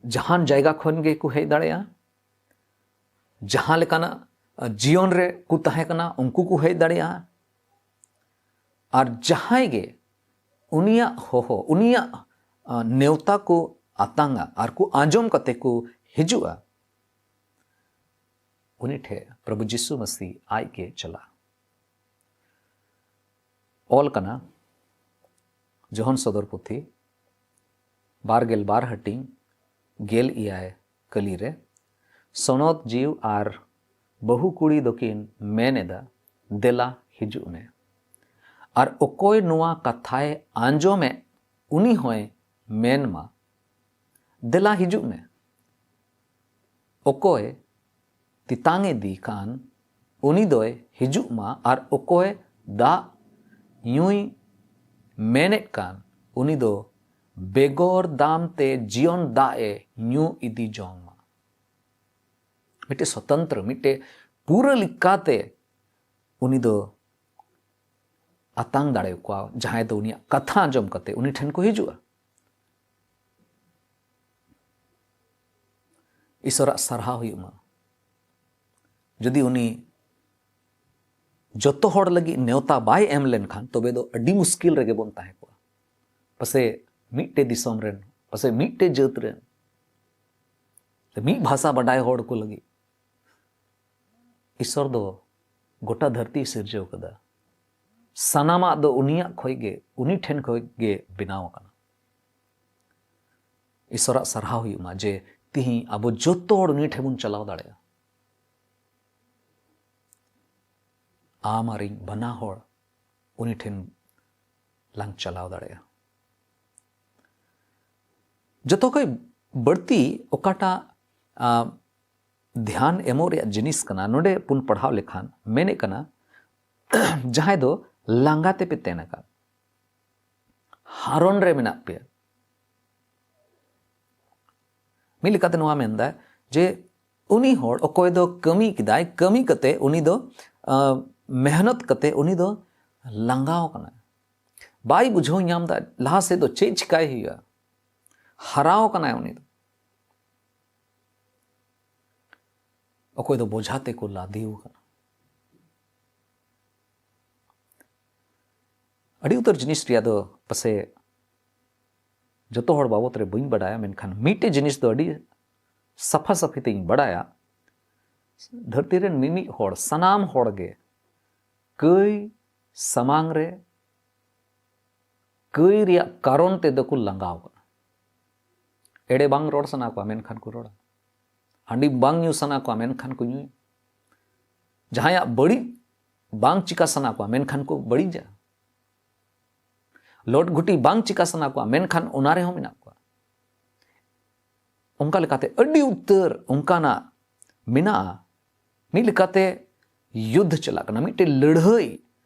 ᱡᱟᱦᱟᱱ ᱡᱟᱭᱜᱟ ᱠᱷᱚᱱ ᱜᱮᱠᱚ ᱦᱮᱡ ᱫᱟᱲᱮᱭᱟᱜᱼᱟ, ᱡᱟᱦᱟᱸ ᱞᱮᱠᱟᱱᱟᱜ, ᱟ, ᱡᱤᱭᱚᱱ ᱨᱮ ᱠᱚ ᱛᱟᱦᱮᱸ ᱠᱟᱱᱟ, ᱩᱱᱠᱩ ᱠᱚ ᱦᱮᱡ ᱫᱟᱲᱮᱭᱟᱜᱼᱟ᱾ ᱟᱨ ᱡᱟᱦᱟᱸᱭ ᱜᱮ ᱩᱱᱤᱭᱟᱜ ᱦᱚᱦᱚ, ᱩᱱᱤᱭᱟᱜ, ᱟ, ᱱᱮᱣᱛᱟ ᱠᱚ ᱟᱛᱟᱝᱟ ᱟᱨ ᱠᱚ ᱟᱸᱡᱚᱢ ᱠᱟᱛᱮ ᱠᱚ ᱦᱤᱡᱩᱜᱼᱟ, ᱩᱱᱤ ᱴᱷᱮᱱ ᱯᱨᱚᱵᱷᱩ ᱡᱤᱥᱩ ᱢᱟᱹᱥᱤ ᱟᱡ ᱜᱮ ᱪᱟᱞᱟᱜᱼᱟ᱾ ᱚᱞ ᱠᱟᱱᱟ ᱡᱚᱦᱚᱱ ᱥᱚᱫᱚᱨ ᱯᱩᱛᱷᱤ, ᱵᱟᱨ ᱜᱮᱞ ᱵᱟᱨ ᱦᱟᱹᱴᱤᱧ, ᱜᱮᱞ ᱮᱭᱟᱭ ᱠᱟᱹᱞᱤ ᱨᱮ, ᱥᱚᱱᱚᱛ ᱡᱤᱣ ᱟᱨ ᱵᱟᱹᱦᱩ ᱠᱩᱲᱤ ᱫᱚᱠᱤᱱ ᱢᱮᱱ ᱮᱫᱟ, "ᱫᱮᱞᱟ ᱦᱤᱡᱩᱜ ᱢᱮ᱾ ᱟᱨ ᱚᱠᱚᱭ ᱱᱚᱣᱟ ᱠᱟᱛᱷᱟᱭ ᱟᱸᱡᱚᱢᱮᱫ, ᱩᱱᱤ ᱦᱚᱸᱭ ᱢᱮᱱ ᱢᱟ, 'ᱫᱮᱞᱟ ᱦᱤᱡᱩᱜ ᱢᱮ᱾ ᱚᱠᱚᱭ ᱛᱮᱛᱟᱝ ᱮ ᱫᱤ ᱠᱟᱱ, ᱩᱱᱤ ᱫᱚᱭ ᱦᱤᱡᱩᱜ ᱢᱟ, ᱟᱨ ᱚᱠᱚᱭ ᱫᱟᱜ ᱧᱩᱭ ᱢᱮᱱᱮᱫ ᱠᱟᱱ, ᱩᱱᱤ ᱫᱚ ᱵᱮᱜᱚᱨ ᱫᱟᱢ ᱛᱮ ᱡᱤᱭᱚᱱ ᱫᱟᱜ ᱮ ᱧᱩ ᱤᱫᱤ ᱡᱚᱝ ᱢᱟ᱾ ᱢᱤᱫᱴᱮᱡ ᱥᱚᱛᱚᱱᱛᱨᱚ, ᱢᱤᱫᱴᱮᱡ ᱯᱩᱨᱟᱹ ᱞᱮᱠᱟᱛᱮ ᱩᱱᱤ ᱫᱚ ᱟᱛᱟᱝ ᱫᱟᱲᱮᱭᱟᱠᱚᱣᱟ, ᱡᱟᱦᱟᱸᱭ ᱫᱚ ᱩᱱᱤᱭᱟᱜ ᱠᱟᱛᱷᱟ ᱟᱸᱡᱚᱢ ᱠᱟᱛᱮ ᱩᱱᱤ ᱴᱷᱮᱱ ᱠᱚ ᱦᱤᱡᱩᱜᱼᱟ᱾ ᱤᱥᱚᱨᱟᱜ ᱥᱟᱨᱦᱟᱣ ᱦᱩᱭᱩᱜ ᱢᱟ᱾ ᱡᱩᱫᱤ ᱩᱱᱤ ᱡᱚᱛᱚ ᱦᱚᱲ ᱞᱟᱹᱜᱤᱫ ᱱᱮᱣᱛᱟ ᱵᱟᱭ ᱮᱢ ᱞᱮᱱᱠᱷᱟᱱ, ᱛᱚᱵᱮ ᱫᱚ ᱟᱹᱰᱤ ᱢᱩᱥᱠᱤᱞ ᱨᱮᱜᱮ ᱵᱚᱱ ᱛᱟᱦᱮᱸ ᱠᱚᱜᱼᱟ᱾ ᱯᱟᱥᱮ ᱢᱤᱫᱴᱮᱡ ᱫᱤᱥᱚᱢ ᱨᱮᱱ, ᱯᱟᱥᱮ ᱢᱤᱫᱴᱮᱡ ᱡᱟᱹᱛ ᱨᱮᱱ, ᱥᱮ ᱢᱤᱫ ᱵᱷᱟᱥᱟ ᱵᱟᱰᱟᱭ ᱦᱚᱲ ᱠᱚ ᱞᱟᱹᱜᱤᱫ ᱤᱥᱚᱨ ᱫᱚ ᱜᱚᱴᱟ ᱫᱷᱟᱹᱨᱛᱤᱭ ᱥᱤᱨᱡᱟᱹᱣ ᱠᱟᱫᱟ᱾ ᱥᱟᱱᱟᱢᱟᱜ ᱫᱚ ᱩᱱᱤᱭᱟᱜ ᱠᱷᱚᱡ ᱜᱮ, ᱩᱱᱤ ᱴᱷᱮᱱ ᱠᱷᱚᱡ ᱜᱮ ᱵᱮᱱᱟᱣ ᱟᱠᱟᱱᱟ᱾ ᱤᱥᱚᱨᱟᱜ ᱥᱟᱨᱦᱟᱣ ᱦᱩᱭᱩᱜ ᱢᱟ ᱡᱮ ᱛᱤᱦᱤᱧ ᱟᱵᱚ ᱡᱚᱛᱚ ᱦᱚᱲ ᱩᱱᱤ ᱴᱷᱮᱱ ᱵᱚᱱ ᱪᱟᱞᱟᱣ ᱫᱟᱲᱮᱭᱟᱜᱼᱟ᱾ ᱟᱢ ᱟᱨ ᱤᱧ ᱵᱟᱱᱟ ᱦᱚᱲ ᱩᱱᱤ ᱴᱷᱮᱱ ᱞᱟᱝ ᱪᱟᱞᱟᱣ ᱫᱟᱲᱮᱭᱟᱜᱼᱟ᱾ ᱡᱚᱛᱚ ᱠᱷᱚᱡ ᱵᱟᱹᱲᱛᱤ ᱚᱠᱟᱴᱟᱜ, ᱟ, ᱫᱷᱮᱭᱟᱱ ᱮᱢᱚᱜ ᱨᱮᱭᱟᱜ ᱡᱤᱱᱤᱥ ᱠᱟᱱᱟ, ᱱᱚᱰᱮ ᱵᱚᱱ ᱯᱟᱲᱦᱟᱣ ᱞᱮᱠᱷᱟᱱ ᱢᱮᱱᱮᱫ ᱠᱟᱱᱟ, ᱡᱟᱦᱟᱸᱭ ᱫᱚ ᱞᱟᱸᱜᱟ ᱛᱮᱯᱮ ᱛᱮᱱ ᱟᱠᱟᱫ, ᱦᱟᱨᱚᱱ ᱨᱮ ᱢᱮᱱᱟᱜ ᱯᱮᱭᱟ᱾ ᱢᱤᱫ ᱞᱮᱠᱟᱛᱮ ᱱᱚᱣᱟ ᱢᱮᱱᱫᱟᱭ ᱡᱮ ᱩᱱᱤ ᱦᱚᱲ ᱚᱠᱚᱭ ᱫᱚ ᱠᱟᱹᱢᱤ ᱠᱮᱫᱟᱭ, ᱠᱟᱹᱢᱤ ᱠᱟᱛᱮ ᱩᱱᱤ ᱫᱚ, ᱟ, ᱢᱮᱦᱱᱚᱛ ᱠᱟᱛᱮ ᱩᱱᱤ ᱫᱚ ᱞᱟᱸᱜᱟᱣ ᱠᱟᱱᱟᱭ, ᱵᱟᱭ ᱵᱩᱡᱷᱟᱹᱣ ᱧᱟᱢ ᱮᱫᱟ ᱞᱟᱦᱟ ᱥᱮᱫ ᱫᱚ ᱪᱮᱫ ᱪᱤᱠᱟᱭ ᱦᱩᱭᱩᱜᱼᱟ, ᱦᱟᱨᱟᱣ ᱠᱟᱱᱟᱭ ᱩᱱᱤ ᱫᱚ᱾ ᱚᱠᱚᱭ ᱫᱚ ᱵᱚᱡᱷᱟ ᱛᱮᱠᱚ ᱞᱟᱫᱮᱣ ᱠᱟᱱᱟ᱾ ᱟᱹᱰᱤ ᱩᱛᱟᱹᱨ ᱡᱤᱱᱤᱥ ᱨᱮᱭᱟᱜ ᱫᱚ ᱯᱟᱥᱮ ᱡᱚᱛᱚ ᱦᱚᱲ ᱵᱟᱵᱚᱛ ᱨᱮ ᱵᱟᱹᱧ ᱵᱟᱰᱟᱭᱟ, ᱢᱮᱱᱠᱷᱟᱱ ᱢᱤᱫᱴᱮᱡ ᱡᱤᱱᱤᱥ ᱫᱚ ᱟᱹᱰᱤ ᱥᱟᱯᱷᱟ ᱥᱟᱹᱯᱷᱤ ᱛᱤᱧ ᱵᱟᱰᱟᱭᱟ, ᱫᱷᱟᱹᱨᱛᱤ ᱨᱮᱱ ᱢᱤᱢᱤᱫ ᱦᱚᱲ, ᱥᱟᱱᱟᱢ ᱦᱚᱲ ᱜᱮ ᱠᱟᱹᱭ ᱥᱟᱢᱟᱝ ᱨᱮ ᱠᱟᱹᱭ ᱨᱮᱭᱟᱜ ᱠᱟᱨᱚᱱ ᱛᱮᱫᱚ ᱠᱚ ᱞᱟᱸᱜᱟᱣ ᱠᱟᱱᱟ᱾ ᱮᱲᱮ ᱵᱟᱝ ᱨᱚᱲ ᱥᱟᱱᱟ ᱠᱚᱣᱟ, ᱢᱮᱱᱠᱷᱟᱱ ᱠᱚ ᱨᱚᱲᱟ᱾ ᱦᱟᱺᱰᱤ ᱵᱟᱝ ᱧᱩ ᱥᱟᱱᱟ ᱠᱚᱣᱟ, ᱢᱮᱱᱠᱷᱟᱱ ᱠᱚ ᱧᱩᱭᱟ᱾ ᱡᱟᱦᱟᱸᱭᱟᱜ ᱵᱟᱹᱲᱤᱡ ᱵᱟᱝ ᱪᱤᱠᱟ ᱥᱟᱱᱟ ᱠᱚᱣᱟ, ᱢᱮᱱᱠᱷᱟᱱ ᱠᱚ ᱵᱟᱹᱲᱤᱡᱟ᱾ ᱞᱚᱴ ᱜᱷᱩᱴᱤ ᱵᱟᱝ ᱪᱤᱠᱟ ᱥᱟᱱᱟ ᱠᱚᱣᱟ, ᱢᱮᱱᱠᱷᱟᱱ ᱚᱱᱟ ᱨᱮᱦᱚᱸ ᱢᱮᱱᱟᱜ ᱠᱚᱣᱟ᱾ ᱚᱱᱠᱟ ᱞᱮᱠᱟᱛᱮ ᱟᱹᱰᱤ ᱩᱛᱟᱹᱨ ᱚᱱᱠᱟᱱᱟᱜ ᱢᱮᱱᱟᱜᱼᱟ᱾ ᱢᱤᱫ ᱞᱮᱠᱟᱛᱮ ᱭᱩᱫᱽᱫᱷ ᱪᱟᱞᱟᱜ ᱠᱟᱱᱟ, ᱢᱤᱫᱴᱮᱱ ᱞᱟᱹᱲᱦᱟᱹᱭ,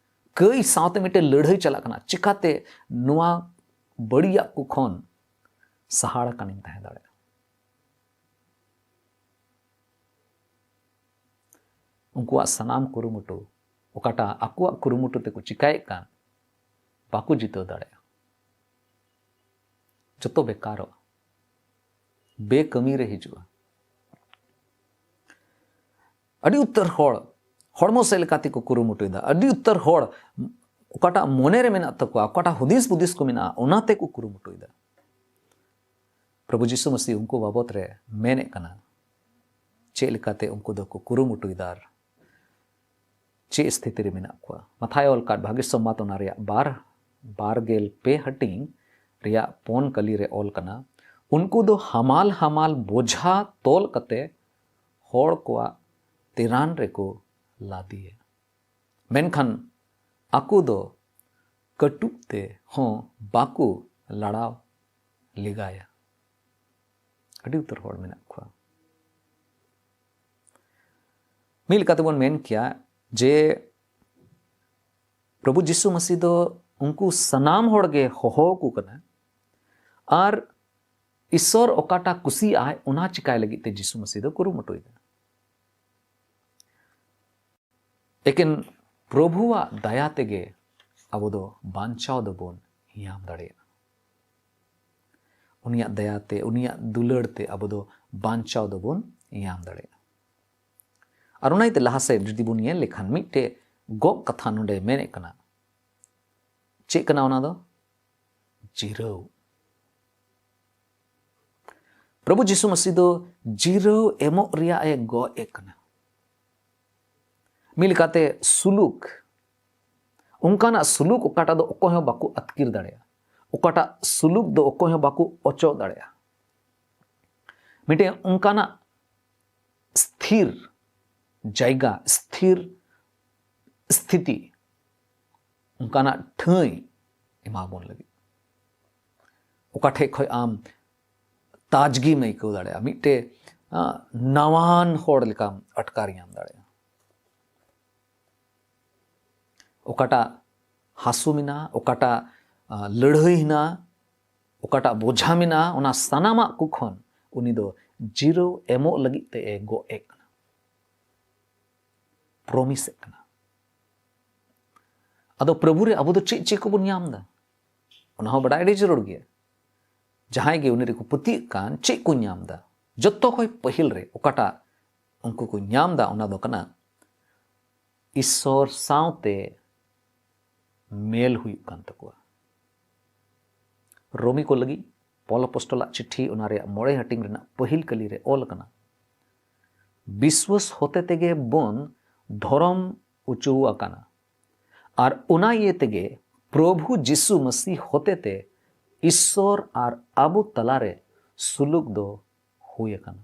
ᱠᱟᱹᱭ ᱥᱟᱶᱛᱮ ᱢᱤᱫᱴᱮᱱ ᱞᱟᱹᱲᱦᱟᱹᱭ ᱪᱟᱞᱟᱜ ᱠᱟᱱᱟ᱾ ᱪᱤᱠᱟᱛᱮ ᱱᱚᱣᱟ ᱵᱟᱹᱲᱤᱡᱟᱜ ᱠᱚ ᱠᱷᱚᱱ ᱥᱟᱦᱟᱲ ᱟᱠᱟᱱᱤᱧ ᱛᱟᱦᱮᱸ ᱫᱟᱲᱮᱭᱟᱜᱼᱟ? ᱩᱱᱠᱩᱣᱟᱜ ᱥᱟᱱᱟᱢ ᱠᱩᱨᱩᱢᱩᱴᱩ, ᱚᱠᱟᱴᱟᱜ ᱟᱠᱚᱣᱟᱜ ᱠᱩᱨᱩᱢᱩᱴᱩ ᱛᱮᱠᱚ ᱪᱤᱠᱟᱭᱮᱫ ᱠᱟᱱ, ᱵᱟᱠᱚ ᱡᱤᱛᱟᱹᱣ ᱫᱟᱲᱮᱭᱟᱜᱼᱟ᱾ ᱡᱚᱛᱚ ᱵᱮᱠᱟᱨᱚᱜᱼᱟ, ᱵᱮᱠᱟᱹᱢᱤ ᱨᱮ ᱦᱤᱡᱩᱜᱼᱟ᱾ ᱟᱹᱰᱤ ᱩᱛᱟᱹᱨ ᱦᱚᱲ ᱦᱚᱲᱢᱚ ᱥᱮᱫ ᱞᱮᱠᱟ ᱛᱮᱠᱚ ᱠᱩᱨᱩᱢᱩᱴᱩᱭᱮᱫᱟ᱾ ᱟᱹᱰᱤ ᱩᱛᱟᱹᱨ ᱦᱚᱲ ᱚᱠᱟᱴᱟᱜ ᱢᱚᱱᱮ ᱨᱮ ᱢᱮᱱᱟᱜ ᱛᱟᱠᱚᱣᱟ, ᱚᱠᱟᱴᱟᱜ ᱦᱩᱫᱤᱥ ᱵᱩᱫᱤᱥ ᱠᱚ ᱢᱮᱱᱟᱜᱼᱟ, ᱚᱱᱟ ᱛᱮᱠᱚ ᱠᱩᱨᱩᱢᱩᱴᱩᱭᱮᱫᱟ᱾ ᱯᱨᱚᱵᱷᱩ ᱡᱤᱥᱩ ᱢᱟᱹᱥᱤ ᱩᱱᱠᱩ ᱵᱟᱵᱚᱛ ᱨᱮ ᱢᱮᱱᱮᱫ ᱠᱟᱱᱟ, ᱪᱮᱫ ᱞᱮᱠᱟᱛᱮ ᱩᱱᱠᱩ ᱫᱚᱠᱚ ᱠᱩᱨᱩᱢᱩᱴᱩᱭᱮᱫᱟ ᱟᱨ ᱪᱮᱫ ᱥᱛᱷᱤᱛᱤ ᱨᱮ ᱢᱮᱱᱟᱜ ᱠᱚᱣᱟ᱾ ᱢᱟᱛᱷᱟᱭ ᱚᱞ ᱠᱟᱫ ᱵᱷᱟᱹᱜᱤ ᱥᱚᱢᱵᱟᱫ, ᱚᱱᱟ ᱨᱮᱭᱟᱜ ᱵᱟᱨ, ᱵᱟᱨ ᱜᱮᱞ ᱯᱮ ᱦᱟᱹᱴᱤᱧ ᱨᱮᱭᱟᱜ ᱯᱩᱱ ᱠᱟᱹᱞᱤ ᱨᱮ ᱚᱞ ᱠᱟᱱᱟ, ᱩᱱᱠᱩ ᱫᱚ ᱦᱟᱢᱟᱞ ᱦᱟᱢᱟᱞ ᱵᱳᱡᱷᱟ ᱛᱚᱞ ᱠᱟᱛᱮ ᱦᱚᱲ ᱠᱚᱣᱟᱜ ᱛᱮᱨᱟᱱ ᱨᱮᱠᱚ ᱞᱟᱫᱮᱭᱟ, ᱢᱮᱱᱠᱷᱟᱱ ᱟᱠᱚ ᱫᱚ ᱠᱟᱹᱴᱩᱵ ᱛᱮ ᱦᱚᱸ ᱵᱟᱠᱚ ᱞᱟᱲᱟᱣ ᱞᱮᱜᱟᱭᱟ᱾ ᱟᱹᱰᱤ ᱩᱛᱟᱹᱨ ᱦᱚᱲ ᱢᱮᱱᱟᱜ ᱠᱚᱣᱟ᱾ ᱢᱤᱫ ᱞᱮᱠᱟᱛᱮᱵᱚᱱ ᱢᱮᱱ ᱠᱮᱭᱟ ᱡᱮ ᱯᱨᱚᱵᱷᱩ ᱡᱤᱥᱩ ᱢᱟᱹᱥᱤ ᱫᱚ ᱩᱱᱠᱩ ᱥᱟᱱᱟᱢ ᱦᱚᱲ ᱜᱮ ᱦᱚᱦᱚ ᱟᱠᱚ ᱠᱟᱱᱟ ᱟᱨ ᱤᱥᱚᱨ ᱚᱠᱟᱴᱟ ᱠᱩᱥᱤᱭᱟᱜᱼᱟᱭ, ᱚᱱᱟ ᱪᱤᱠᱟᱭ ᱞᱟᱹᱜᱤᱫ ᱛᱮ ᱡᱤᱥᱩ ᱢᱟᱹᱥᱤ ᱫᱚ ᱠᱩᱨᱩᱢᱩᱴᱩᱭᱮᱫᱟ᱾ ᱮᱠᱮᱱ ᱯᱨᱚᱵᱷᱩᱣᱟᱜ ᱫᱟᱭᱟ ᱛᱮᱜᱮ ᱟᱵᱚ ᱫᱚ ᱵᱟᱧᱪᱟᱣ ᱫᱚᱵᱚᱱ ᱧᱟᱢ ᱫᱟᱲᱮᱭᱟᱜᱼᱟ᱾ ᱩᱱᱤᱭᱟᱜ ᱫᱟᱭᱟ ᱛᱮ, ᱩᱱᱤᱭᱟᱜ ᱫᱩᱞᱟᱹᱲ ᱛᱮ ᱟᱵᱚ ᱫᱚ ᱵᱟᱧᱪᱟᱣ ᱫᱚᱵᱚᱱ ᱧᱟᱢ ᱫᱟᱲᱮᱭᱟᱜᱼᱟ᱾ ᱟᱨ ᱚᱱᱟ ᱤᱭᱟᱹᱛᱮ ᱞᱟᱦᱟ ᱥᱮᱫ ᱡᱩᱫᱤ ᱵᱚᱱ ᱧᱮᱞ ᱞᱮᱠᱷᱟᱱ, ᱢᱤᱫᱴᱮᱡ ᱜᱚᱜ ᱠᱟᱛᱷᱟ ᱱᱚᱰᱮ ᱢᱮᱱᱮᱫ ᱠᱟᱱᱟ᱾ ᱪᱮᱫ ᱠᱟᱱᱟ ᱚᱱᱟ ᱫᱚ? ᱡᱤᱨᱟᱹᱣ᱾ ᱯᱨᱚᱵᱷᱩ ᱡᱤᱥᱩ ᱢᱟᱹᱥᱤ ᱫᱚ ᱡᱤᱨᱟᱹᱣ ᱮᱢᱚᱜ ᱨᱮᱭᱟᱜ ᱮ ᱜᱚᱜ ᱮ ᱠᱟᱱᱟ᱾ ᱢᱤᱫ ᱞᱮᱠᱟᱛᱮ ᱥᱩᱞᱩᱠ, ᱚᱱᱠᱟᱱᱟᱜ ᱥᱩᱞᱩᱠ ᱚᱠᱟᱴᱟᱜ ᱫᱚ ᱚᱠᱚᱭ ᱦᱚᱸ ᱵᱟᱠᱚ ᱟᱹᱛᱠᱤᱨ ᱫᱟᱲᱮᱭᱟᱜᱼᱟ, ᱚᱠᱟᱴᱟᱜ ᱥᱩᱞᱩᱠ ᱫᱚ ᱚᱠᱚᱭ ᱦᱚᱸ ᱵᱟᱠᱚ ᱚᱪᱚᱜ ᱫᱟᱲᱮᱭᱟᱜᱼᱟ᱾ ᱢᱤᱫᱴᱮᱱ ᱚᱱᱠᱟᱱᱟᱜ ᱥᱛᱷᱤᱨ ᱡᱟᱭᱜᱟ, ᱥᱛᱷᱤᱨ ᱥᱛᱷᱤᱛᱤ, ᱚᱱᱠᱟᱱᱟᱜ ᱴᱷᱟᱹᱭ ᱮᱢᱟᱵᱚᱱ ᱞᱟᱹᱜᱤᱫ, ᱚᱠᱟ ᱴᱷᱮᱡ ᱠᱷᱚᱡ ᱟᱢ ᱛᱟᱡᱽᱜᱤᱢ ᱟᱹᱭᱠᱟᱹᱣ ᱫᱟᱲᱮᱭᱟᱜᱼᱟ, ᱢᱤᱫᱴᱮᱡ ᱟᱸ, ᱱᱟᱣᱟᱱ ᱦᱚᱲ ᱞᱮᱠᱟᱢ ᱟᱴᱠᱟᱨ ᱧᱟᱢ ᱫᱟᱲᱮᱭᱟᱜᱼᱟ᱾ ᱚᱠᱟᱴᱟᱜ ᱦᱟᱹᱥᱩ ᱢᱮᱱᱟᱜᱼᱟ, ᱚᱠᱟᱴᱟᱜ ᱟᱸ, ᱞᱟᱹᱲᱦᱟᱹᱭ ᱦᱮᱱᱟᱜᱼᱟ, ᱚᱠᱟᱴᱟᱜ ᱵᱚᱡᱷᱟ ᱢᱮᱱᱟᱜᱼᱟ, ᱚᱱᱟ ᱥᱟᱱᱟᱢᱟᱜ ᱠᱚ ᱠᱷᱚᱱ ᱩᱱᱤ ᱫᱚ ᱡᱤᱨᱟᱹᱣ ᱮᱢᱚᱜ ᱞᱟᱹᱜᱤᱫ ᱛᱮ ᱮ ᱜᱚᱜ ᱮᱫ ᱠᱟᱱᱟ, ᱯᱨᱚᱢᱤᱥ ᱮᱫ ᱠᱟᱱᱟ᱾ ᱟᱫᱚ ᱯᱨᱚᱵᱷᱩ ᱨᱮ ᱟᱵᱚ ᱫᱚ ᱪᱮᱫ ᱪᱮᱫ ᱠᱚᱵᱚᱱ ᱧᱟᱢ ᱮᱫᱟ, ᱚᱱᱟ ᱦᱚᱸ ᱵᱟᱰᱟᱭ ᱟᱹᱰᱤ ᱡᱟᱹᱨᱩᱲ ᱜᱮᱭᱟ᱾ ᱡᱟᱦᱟᱸᱭ ᱜᱮ ᱩᱱᱤ ᱨᱮᱠᱚ ᱯᱟᱹᱛᱭᱟᱹᱜ ᱠᱟᱱ, ᱪᱮᱫ ᱠᱚ ᱧᱟᱢ ᱮᱫᱟ? ᱡᱚᱛᱚ ᱠᱷᱚᱱ ᱯᱟᱹᱦᱤᱞ ᱨᱮ ᱚᱠᱟᱴᱟᱜ ᱩᱱᱠᱩ ᱠᱚ ᱧᱟᱢ ᱮᱫᱟ, ᱚᱱᱟ ᱫᱚ ᱠᱟᱱᱟ ᱤᱥᱥᱚᱨ ᱥᱟᱶᱛᱮ ᱢᱮᱞ ᱦᱩᱭᱩᱜ ᱠᱟᱱ ᱛᱟᱠᱚᱣᱟ᱾ ᱨᱳᱢᱤ ᱠᱚ ᱞᱟᱹᱜᱤᱫ ᱯᱚᱞ ᱟᱯᱚᱥᱴᱚᱞᱟᱜ ᱪᱤᱴᱷᱤ, ᱚᱱᱟ ᱨᱮᱭᱟᱜ ᱢᱚᱬᱮ ᱦᱟᱹᱴᱤᱧ ᱨᱮᱱᱟᱜ ᱯᱟᱹᱦᱤᱞ ᱠᱟᱹᱞᱤ ᱨᱮ ᱚᱞ ᱟᱠᱟᱱᱟ, ᱵᱤᱥᱣᱟᱹᱥ ᱦᱚᱛᱮ ᱛᱮᱜᱮ ᱵᱚᱱ ᱫᱷᱚᱨᱚᱢ ᱚᱪᱚ ᱟᱠᱟᱱᱟ, ᱟᱨ ᱚᱱᱟ ᱤᱭᱟᱹ ᱛᱮᱜᱮ ᱯᱨᱚᱵᱷᱩ ᱡᱤᱥᱩ ᱢᱟᱹᱥᱤ ᱦᱚᱛᱮ ᱛᱮ ᱤᱥᱥᱚᱨ ᱟᱨ ᱟᱵᱚ ᱛᱟᱞᱟᱨᱮ ᱥᱩᱞᱩᱠ ᱫᱚ ᱦᱩᱭ ᱟᱠᱟᱱᱟ᱾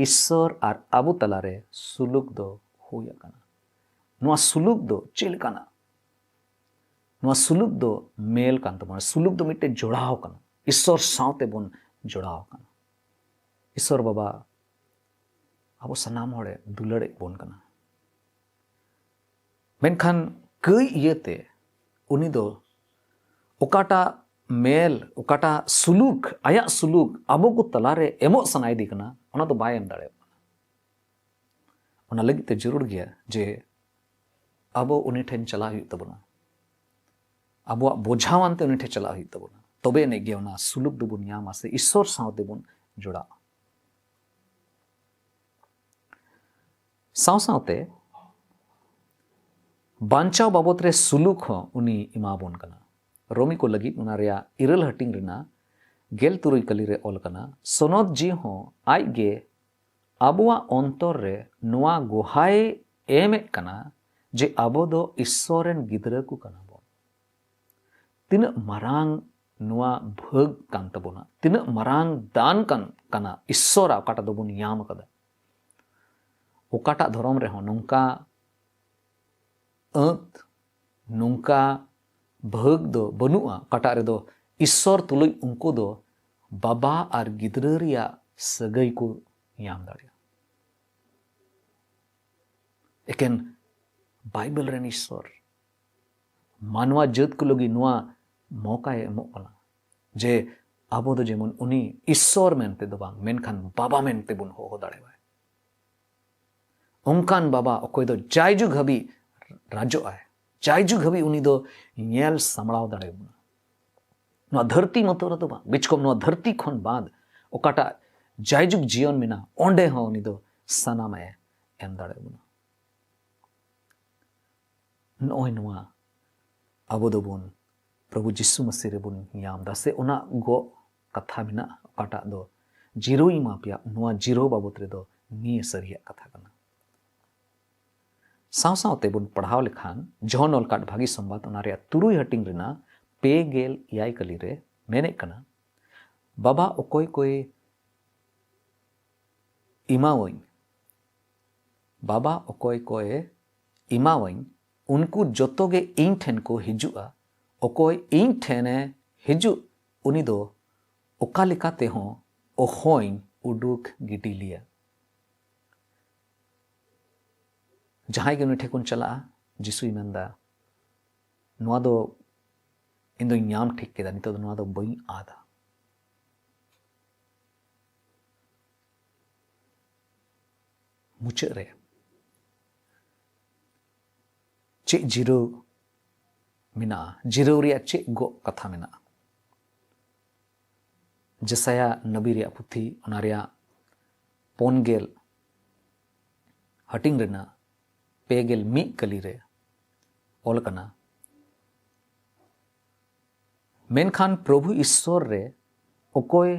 ᱤᱥᱥᱚᱨ ᱟᱨ ᱟᱵᱚ ᱛᱟᱞᱟᱨᱮ ᱥᱩᱞᱩᱠ ᱫᱚ ᱦᱩᱭ ᱟᱠᱟᱱᱟ᱾ ᱱᱚᱣᱟ ᱥᱩᱞᱩᱠ ᱫᱚ ᱪᱮᱫ ᱞᱮᱠᱟᱱᱟ? ᱱᱚᱣᱟ ᱥᱩᱞᱩᱠ ᱫᱚ ᱢᱮᱞ ᱠᱟᱱ ᱛᱟᱵᱚᱱᱟ᱾ ᱥᱩᱞᱩᱠ ᱫᱚ ᱢᱤᱫᱴᱮᱡ ᱡᱚᱲᱟᱣ ᱠᱟᱱᱟ, ᱤᱥᱥᱚᱨ ᱥᱟᱶᱛᱮ ᱵᱚᱱ ᱡᱚᱲᱟᱣ ᱠᱟᱱᱟ᱾ ᱤᱥᱥᱚᱨ ᱵᱟᱵᱟ ᱟᱵᱚ ᱥᱟᱱᱟᱢ ᱦᱚᱲᱮ ᱫᱩᱞᱟᱹᱲᱮᱫ ᱵᱚᱱ ᱠᱟᱱᱟ, ᱢᱮᱱᱠᱷᱟᱱ ᱠᱟᱹᱭ ᱤᱭᱟᱹᱛᱮ ᱩᱱᱤ ᱫᱚ ᱚᱠᱟᱴᱟᱜ ᱢᱮᱞ, ᱚᱠᱟᱴᱟᱜ ᱥᱩᱞᱩᱠ, ᱟᱭᱟᱜ ᱥᱩᱞᱩᱠ ᱟᱵᱚ ᱠᱚ ᱛᱟᱞᱟᱨᱮ ᱮᱢᱚᱜ ᱥᱟᱱᱟᱭᱮᱫᱮ ᱠᱟᱱᱟ, ᱚᱱᱟ ᱫᱚ ᱵᱟᱭ ᱮᱢ ᱫᱟᱲᱮᱭᱟᱜ ᱠᱟᱱᱟ᱾ ᱚᱱᱟ ᱞᱟᱹᱜᱤᱫ ᱛᱮ ᱡᱟᱹᱨᱩᱲ ᱜᱮᱭᱟ ᱡᱮ ᱟᱵᱚ ᱩᱱᱤ ᱴᱷᱮᱱ ᱪᱟᱞᱟᱜ ᱦᱩᱭᱩᱜ ᱛᱟᱵᱚᱱᱟ, ᱟᱵᱚᱣᱟᱜ ᱵᱚᱡᱷᱟᱣᱟᱱ ᱛᱮ ᱩᱱᱤ ᱴᱷᱮᱱ ᱪᱟᱞᱟᱜ ᱦᱩᱭᱩᱜ ᱛᱟᱵᱚᱱᱟ᱾ ᱛᱚᱵᱮ ᱟᱹᱱᱤᱡ ᱜᱮ ᱚᱱᱟ ᱥᱩᱞᱩᱠ ᱫᱚᱵᱚᱱ ᱧᱟᱢᱟ ᱥᱮ ᱤᱥᱥᱚᱨ ᱥᱟᱶ ᱛᱮᱵᱚᱱ ᱡᱚᱲᱟᱜᱼᱟ᱾ ᱥᱟᱶ ᱥᱟᱶᱛᱮ ᱵᱟᱧᱪᱟᱣ ᱵᱟᱵᱚᱛ ᱨᱮ ᱥᱩᱞᱩᱠ ᱦᱚᱸ ᱩᱱᱤ ᱮᱢᱟᱵᱚᱱ ᱠᱟᱱᱟ᱾ ᱨᱳᱢᱤ ᱠᱚ ᱞᱟᱹᱜᱤᱫ ᱚᱱᱟ ᱨᱮᱭᱟᱜ ᱤᱨᱟᱹᱞ ᱦᱟᱹᱴᱤᱧ ᱨᱮᱱᱟᱜ ᱜᱮᱞ ᱛᱩᱨᱩᱭ ᱠᱟᱹᱞᱤ ᱨᱮ ᱚᱞ ᱟᱠᱟᱱᱟ, ᱥᱚᱱᱚᱛ ᱡᱤᱣᱤ ᱦᱚᱸ ᱟᱡ ᱜᱮ ᱟᱵᱚᱣᱟᱜ ᱚᱱᱛᱚᱨ ᱨᱮ ᱱᱚᱣᱟ ᱜᱚᱦᱟᱭ ᱮᱢᱮᱫ ᱠᱟᱱᱟ ᱡᱮ ᱟᱵᱚ ᱫᱚ ᱤᱥᱥᱚᱨ ᱨᱮᱱ ᱜᱤᱫᱽᱨᱟᱹ ᱠᱚ ᱠᱟᱱᱟ ᱵᱚᱱ᱾ ᱛᱤᱱᱟᱹᱜ ᱢᱟᱨᱟᱝ ᱱᱚᱣᱟ ᱵᱷᱟᱹᱜᱽ ᱠᱟᱱ ᱛᱟᱵᱚᱱᱟ, ᱛᱤᱱᱟᱹᱜ ᱢᱟᱨᱟᱝ ᱫᱟᱱ ᱠᱟᱱ, ᱠᱟᱱᱟ ᱤᱥᱥᱚᱨᱟᱜ, ᱚᱠᱟᱴᱟᱜ ᱫᱚᱵᱚᱱ ᱧᱟᱢ ᱟᱠᱟᱫᱟ᱾ ᱚᱠᱟᱴᱟᱜ ᱫᱷᱚᱨᱚᱢ ᱨᱮᱦᱚᱸ ᱱᱚᱝᱠᱟ ᱟᱹᱛ, ᱱᱚᱝᱠᱟ ᱵᱷᱟᱹᱜᱽ ᱫᱚ ᱵᱟᱹᱱᱩᱜᱼᱟ, ᱚᱠᱟᱴᱟᱜ ᱨᱮᱫᱚ ᱤᱥᱥᱚᱨ ᱛᱩᱞᱩᱡ ᱩᱱᱠᱩ ᱫᱚ ᱵᱟᱵᱟ ᱟᱨ ᱜᱤᱫᱽᱨᱟᱹ ᱨᱮᱭᱟᱜ ᱥᱟᱹᱜᱟᱹᱭ ᱠᱚ ᱧᱟᱢ ᱫᱟᱲᱮᱭᱟᱜᱼᱟ᱾ ᱮᱠᱮᱱ ᱵᱟᱭᱵᱮᱞ ᱨᱮᱱ ᱤᱥᱥᱚᱨ ᱢᱟᱱᱣᱟ ᱡᱟᱹᱛ ᱠᱚ ᱞᱟᱹᱜᱤᱫ ᱱᱚᱣᱟ ᱢᱚᱠᱟᱭ ᱮᱢᱚᱜ ᱠᱟᱱᱟ ᱡᱮ ᱟᱵᱚ ᱫᱚ ᱡᱮᱢᱚᱱ ᱩᱱᱤ ᱤᱥᱥᱚᱨ ᱢᱮᱱᱛᱮ ᱫᱚ ᱵᱟᱝ, ᱢᱮᱱᱠᱷᱟᱱ ᱵᱟᱵᱟ ᱢᱮᱱᱛᱮ ᱵᱚᱱ ᱦᱚᱦᱚ ᱫᱟᱲᱮᱣᱟᱭ᱾ ᱚᱱᱠᱟᱱ ᱵᱟᱵᱟ ᱚᱠᱚᱭ ᱫᱚ ᱡᱟᱭᱡᱩᱜᱽ ᱦᱟᱹᱵᱤᱡ ᱨᱟᱡᱚᱜ ᱟᱭ, ᱡᱟᱭᱡᱩᱜᱽ ᱦᱟᱹᱵᱤᱡ ᱩᱱᱤ ᱫᱚ ᱧᱮᱞ ᱥᱟᱢᱵᱲᱟᱣ ᱫᱟᱲᱮᱭᱟᱵᱚᱱᱟ᱾ ᱱᱚᱣᱟ ᱫᱷᱟᱹᱨᱛᱤ ᱢᱚᱛᱚ ᱨᱮᱫᱚ ᱵᱟᱝ, ᱵᱤᱪᱠᱚᱢ ᱱᱚᱣᱟ ᱫᱷᱟᱹᱨᱛᱤ ᱠᱷᱚᱱ ᱵᱟᱫ ᱚᱠᱟᱴᱟᱜ ᱡᱟᱭᱡᱩᱜᱽ ᱡᱤᱭᱚᱱ ᱢᱮᱱᱟᱜᱼᱟ, ᱚᱸᱰᱮ ᱦᱚᱸ ᱩᱱᱤ ᱫᱚ ᱥᱟᱱᱟᱢᱮ ᱮᱢ ᱫᱟᱲᱮᱭᱟᱵᱚᱱᱟ᱾ ᱱᱚᱜᱼᱚᱭ ᱱᱚᱣᱟ ᱟᱵᱚ ᱫᱚᱵᱚᱱ ᱯᱨᱚᱵᱷᱩ ᱡᱤᱥᱩ ᱢᱟᱹᱥᱤ ᱨᱮᱵᱚᱱ ᱧᱟᱢ ᱮᱫᱟ, ᱥᱮ ᱚᱱᱟ ᱜᱚᱜ ᱠᱟᱛᱷᱟ ᱢᱮᱱᱟᱜᱼᱟ, ᱚᱠᱟᱴᱟᱜ ᱫᱚ ᱡᱤᱨᱟᱹᱣ ᱤᱧ ᱮᱢᱟ ᱯᱮᱭᱟ, ᱱᱚᱣᱟ ᱡᱤᱨᱟᱹᱣ ᱵᱟᱵᱚᱛ ᱨᱮᱫᱚ ᱱᱤᱭᱟᱹ ᱥᱟᱹᱨᱤᱭᱟᱜ ᱠᱟᱛᱷᱟ ᱠᱟᱱᱟ᱾ ᱥᱟᱶ ᱥᱟᱶᱛᱮ ᱵᱚᱱ ᱯᱟᱲᱦᱟᱣ ᱞᱮᱠᱷᱟᱱ ᱡᱚᱦᱚᱱ ᱚᱞ ᱠᱟᱫ ᱵᱷᱟᱹᱜᱤ ᱥᱚᱢᱵᱟᱫ, ᱚᱱᱟ ᱨᱮᱭᱟᱜ ᱛᱩᱨᱩᱭ ᱦᱟᱹᱴᱤᱧ ᱨᱮᱱᱟᱜ ᱯᱮ ᱜᱮᱞ ᱮᱭᱟᱭ ᱠᱟᱹᱞᱤ ᱨᱮ ᱢᱮᱱᱮᱫ ᱠᱟᱱᱟ, ᱵᱟᱵᱟ ᱚᱠᱚᱭ ᱠᱚᱭ ᱮᱢᱟᱣᱟᱹᱧ, ᱵᱟᱵᱟ ᱚᱠᱚᱭ ᱠᱚᱭ ᱮᱢᱟᱣᱟᱹᱧ, ᱩᱱᱠᱩ ᱡᱚᱛᱚ ᱜᱮ ᱤᱧ ᱴᱷᱮᱱ ᱠᱚ ᱦᱤᱡᱩᱜᱼᱟ᱾ ᱚᱠᱚᱭ ᱤᱧ ᱴᱷᱮᱱᱮ ᱦᱤᱡᱩᱜ, ᱩᱱᱤ ᱫᱚ ᱚᱠᱟ ᱞᱮᱠᱟ ᱛᱮᱦᱚᱸ ᱚᱦᱚᱧ ᱩᱰᱩᱠ ᱜᱤᱰᱤ ᱞᱮᱭᱟ᱾ ᱡᱟᱦᱟᱸᱭ ᱜᱮ ᱩᱱᱤ ᱴᱷᱮᱱ ᱠᱷᱚᱱ ᱪᱟᱞᱟᱜᱼᱟ, ᱡᱤᱥᱩᱭ ᱢᱮᱱᱫᱟ, ᱱᱚᱣᱟ ᱫᱚ ᱤᱧ ᱫᱚᱧ ᱧᱟᱢ ᱴᱷᱤᱠ ᱠᱮᱫᱟ, ᱱᱤᱛᱚᱜ ᱫᱚ ᱱᱚᱣᱟ ᱫᱚ ᱵᱟᱹᱧ ᱟᱫᱟ᱾ ᱢᱩᱪᱟᱹᱫ ᱨᱮ ᱪᱮᱫ ᱡᱤᱨᱟᱹᱣ ᱢᱮᱱᱟᱜᱼᱟ? ᱡᱤᱨᱟᱹᱣ ᱨᱮᱭᱟᱜ ᱪᱮᱫ ᱜᱚᱜ ᱠᱟᱛᱷᱟ ᱢᱮᱱᱟᱜᱼᱟ? ᱡᱮᱥᱟᱭᱟ ᱱᱚᱵᱤ ᱨᱮᱭᱟᱜ ᱯᱩᱛᱷᱤ, ᱚᱱᱟ ᱨᱮᱭᱟᱜ ᱯᱩᱱ ᱜᱮᱞ ᱦᱟᱹᱴᱤᱧ ᱨᱮᱱᱟᱜ ᱯᱮ ᱜᱮᱞ ᱢᱤᱫ ᱠᱟᱹᱞᱤ ᱨᱮ ᱚᱞ ᱟᱠᱟᱱᱟ, ᱢᱮᱱᱠᱷᱟᱱ ᱯᱨᱚᱵᱷᱩ ᱤᱥᱥᱚᱨ ᱨᱮ ᱚᱠᱚᱭ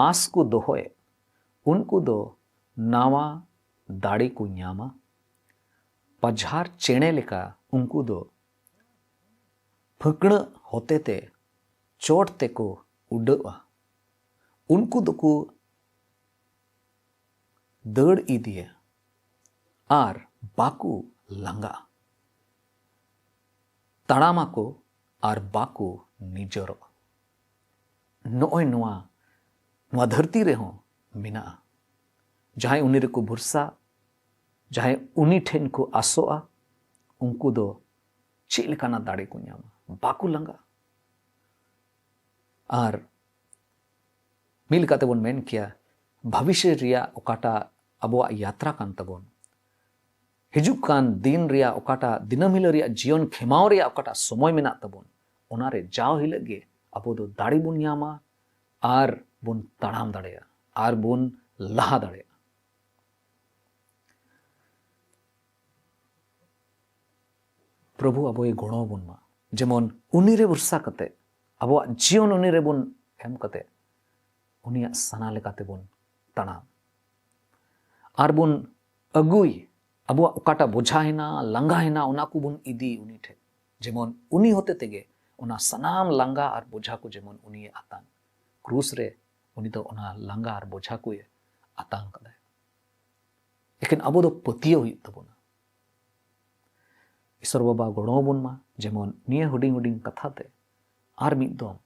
ᱟᱸᱥ ᱠᱚ ᱫᱚᱦᱚᱭᱮᱫ, ᱩᱱᱠᱩ ᱫᱚ ᱱᱟᱣᱟ ᱫᱟᱲᱮ ᱠᱚ ᱧᱟᱢᱟ᱾ ᱯᱟᱡᱷᱟᱨ ᱪᱮᱬᱮ ᱞᱮᱠᱟ ᱩᱱᱠᱩ ᱫᱚ ᱯᱷᱟᱹᱠᱬᱟᱹᱜ ᱦᱚᱛᱮᱛᱮ ᱪᱚᱴ ᱛᱮᱠᱚ ᱩᱰᱟᱹᱜᱼᱟ᱾ ᱩᱱᱠᱩ ᱫᱚᱠᱚ ᱫᱟᱹᱲ ᱤᱫᱤᱭᱟ ᱟᱨ ᱵᱟᱠᱚ ᱞᱟᱸᱜᱟᱜᱼᱟ᱾ ᱛᱟᱲᱟᱢᱟᱠᱚ ᱟᱨ ᱵᱟᱠᱚ ᱱᱤᱡᱚᱨᱚᱜᱼᱟ᱾ ᱱᱚᱜᱼᱚᱭ ᱱᱚᱣᱟ ᱱᱚᱣᱟ ᱫᱷᱟᱹᱨᱛᱤ ᱨᱮᱦᱚᱸ ᱢᱮᱱᱟᱜᱼᱟ᱾ ᱡᱟᱦᱟᱸᱭ ᱩᱱᱤ ᱨᱮᱠᱚ ᱵᱷᱚᱨᱥᱟ, ᱡᱟᱦᱟᱸᱭ ᱩᱱᱤ ᱴᱷᱮᱱ ᱠᱚ ᱟᱥᱚᱜᱼᱟ, ᱩᱱᱠᱩ ᱫᱚ ᱪᱮᱫ ᱞᱮᱠᱟᱱᱟᱜ ᱫᱟᱲᱮ ᱠᱚ ᱧᱟᱢᱟ? ᱵᱟᱠᱚ ᱞᱟᱸᱜᱟᱜᱼᱟ᱾ ᱟᱨ ᱢᱤᱫ ᱞᱮᱠᱟᱛᱮᱵᱚᱱ ᱢᱮᱱ ᱠᱮᱭᱟ, ᱵᱷᱚᱵᱤᱥᱥᱚ ᱨᱮᱭᱟᱜ ᱚᱠᱟᱴᱟᱜ ᱟᱵᱚᱣᱟᱜ ᱭᱟᱛᱨᱟ ᱠᱟᱱ ᱛᱟᱵᱚᱱ, ᱦᱤᱡᱩᱜ ᱠᱟᱱ ᱫᱤᱱ ᱨᱮᱭᱟᱜ ᱚᱠᱟᱴᱟᱜ ᱫᱤᱱᱟᱹᱢ ᱦᱤᱞᱳᱜ ᱨᱮᱭᱟᱜ ᱡᱤᱭᱚᱱ ᱠᱷᱮᱢᱟᱣ ᱨᱮᱭᱟᱜ ᱚᱠᱟᱴᱟᱜ ᱥᱚᱢᱚᱭ ᱢᱮᱱᱟᱜ ᱛᱟᱵᱚᱱ, ᱚᱱᱟᱨᱮ ᱡᱟᱣ ᱦᱤᱞᱳᱜ ᱜᱮ ᱟᱵᱚ ᱫᱚ ᱫᱟᱲᱮ ᱵᱚᱱ ᱧᱟᱢᱟ ᱟᱨ ᱵᱚᱱ ᱛᱟᱲᱟᱢ ᱫᱟᱲᱮᱭᱟᱜᱼᱟ ᱟᱨ ᱵᱚᱱ ᱞᱟᱦᱟ ᱫᱟᱲᱮᱭᱟᱜᱼᱟ᱾ ᱯᱨᱚᱵᱷᱩ ᱟᱵᱚᱭ ᱜᱚᱲᱚ ᱟᱵᱚᱱ ᱢᱟ, ᱡᱮᱢᱚᱱ ᱩᱱᱤᱨᱮ ᱵᱷᱚᱨᱥᱟ ᱠᱟᱛᱮ, ᱟᱵᱚᱣᱟᱜ ᱡᱤᱭᱚᱱ ᱩᱱᱤ ᱨᱮᱵᱚᱱ ᱮᱢ ᱠᱟᱛᱮ, ᱩᱱᱤᱭᱟᱜ ᱥᱟᱱᱟ ᱞᱮᱠᱟᱛᱮ ᱵᱚᱱ ᱛᱟᱲᱟᱢ ᱟᱨ ᱵᱚᱱ ᱟᱹᱜᱩᱭ, ᱟᱵᱚᱣᱟᱜ ᱚᱠᱟᱴᱟᱜ ᱵᱚᱡᱷᱟ ᱦᱮᱱᱟᱜᱼᱟ, ᱞᱟᱸᱜᱟ ᱦᱮᱱᱟᱜᱼᱟ, ᱚᱱᱟ ᱠᱚᱵᱚᱱ ᱤᱫᱤ ᱩᱱᱤ ᱴᱷᱮᱱ, ᱡᱮᱢᱚᱱ ᱩᱱᱤ ᱦᱚᱛᱮ ᱛᱮᱜᱮ ᱚᱱᱟ ᱥᱟᱱᱟᱢ ᱞᱟᱸᱜᱟ ᱟᱨ ᱵᱚᱡᱷᱟ ᱠᱚ ᱡᱮᱢᱚᱱ ᱩᱱᱤᱭᱮ ᱟᱛᱟᱝ᱾ ᱠᱨᱩᱥ ᱨᱮ ᱩᱱᱤ ᱫᱚ ᱚᱱᱟ ᱞᱟᱸᱜᱟ ᱟᱨ ᱵᱚᱡᱷᱟ ᱠᱚᱭ ᱟᱛᱟᱝ ᱠᱟᱫᱟᱭ᱾ ᱮᱠᱮᱱ ᱟᱵᱚ ᱫᱚ ᱯᱟᱹᱛᱭᱟᱹᱣ ᱦᱩᱭᱩᱜ ᱛᱟᱵᱚᱱᱟ᱾ ᱤᱥᱚᱨ ᱵᱟᱵᱟ ᱜᱚᱲᱚ ᱟᱵᱚᱱ ᱢᱟ, ᱡᱮᱢᱚᱱ ᱱᱤᱭᱟᱹ ᱦᱩᱰᱤᱧ ᱦᱩᱰᱤᱧ ᱠᱟᱛᱷᱟ ᱛᱮ ᱟᱨ ᱢᱤᱫ ᱫᱚᱢ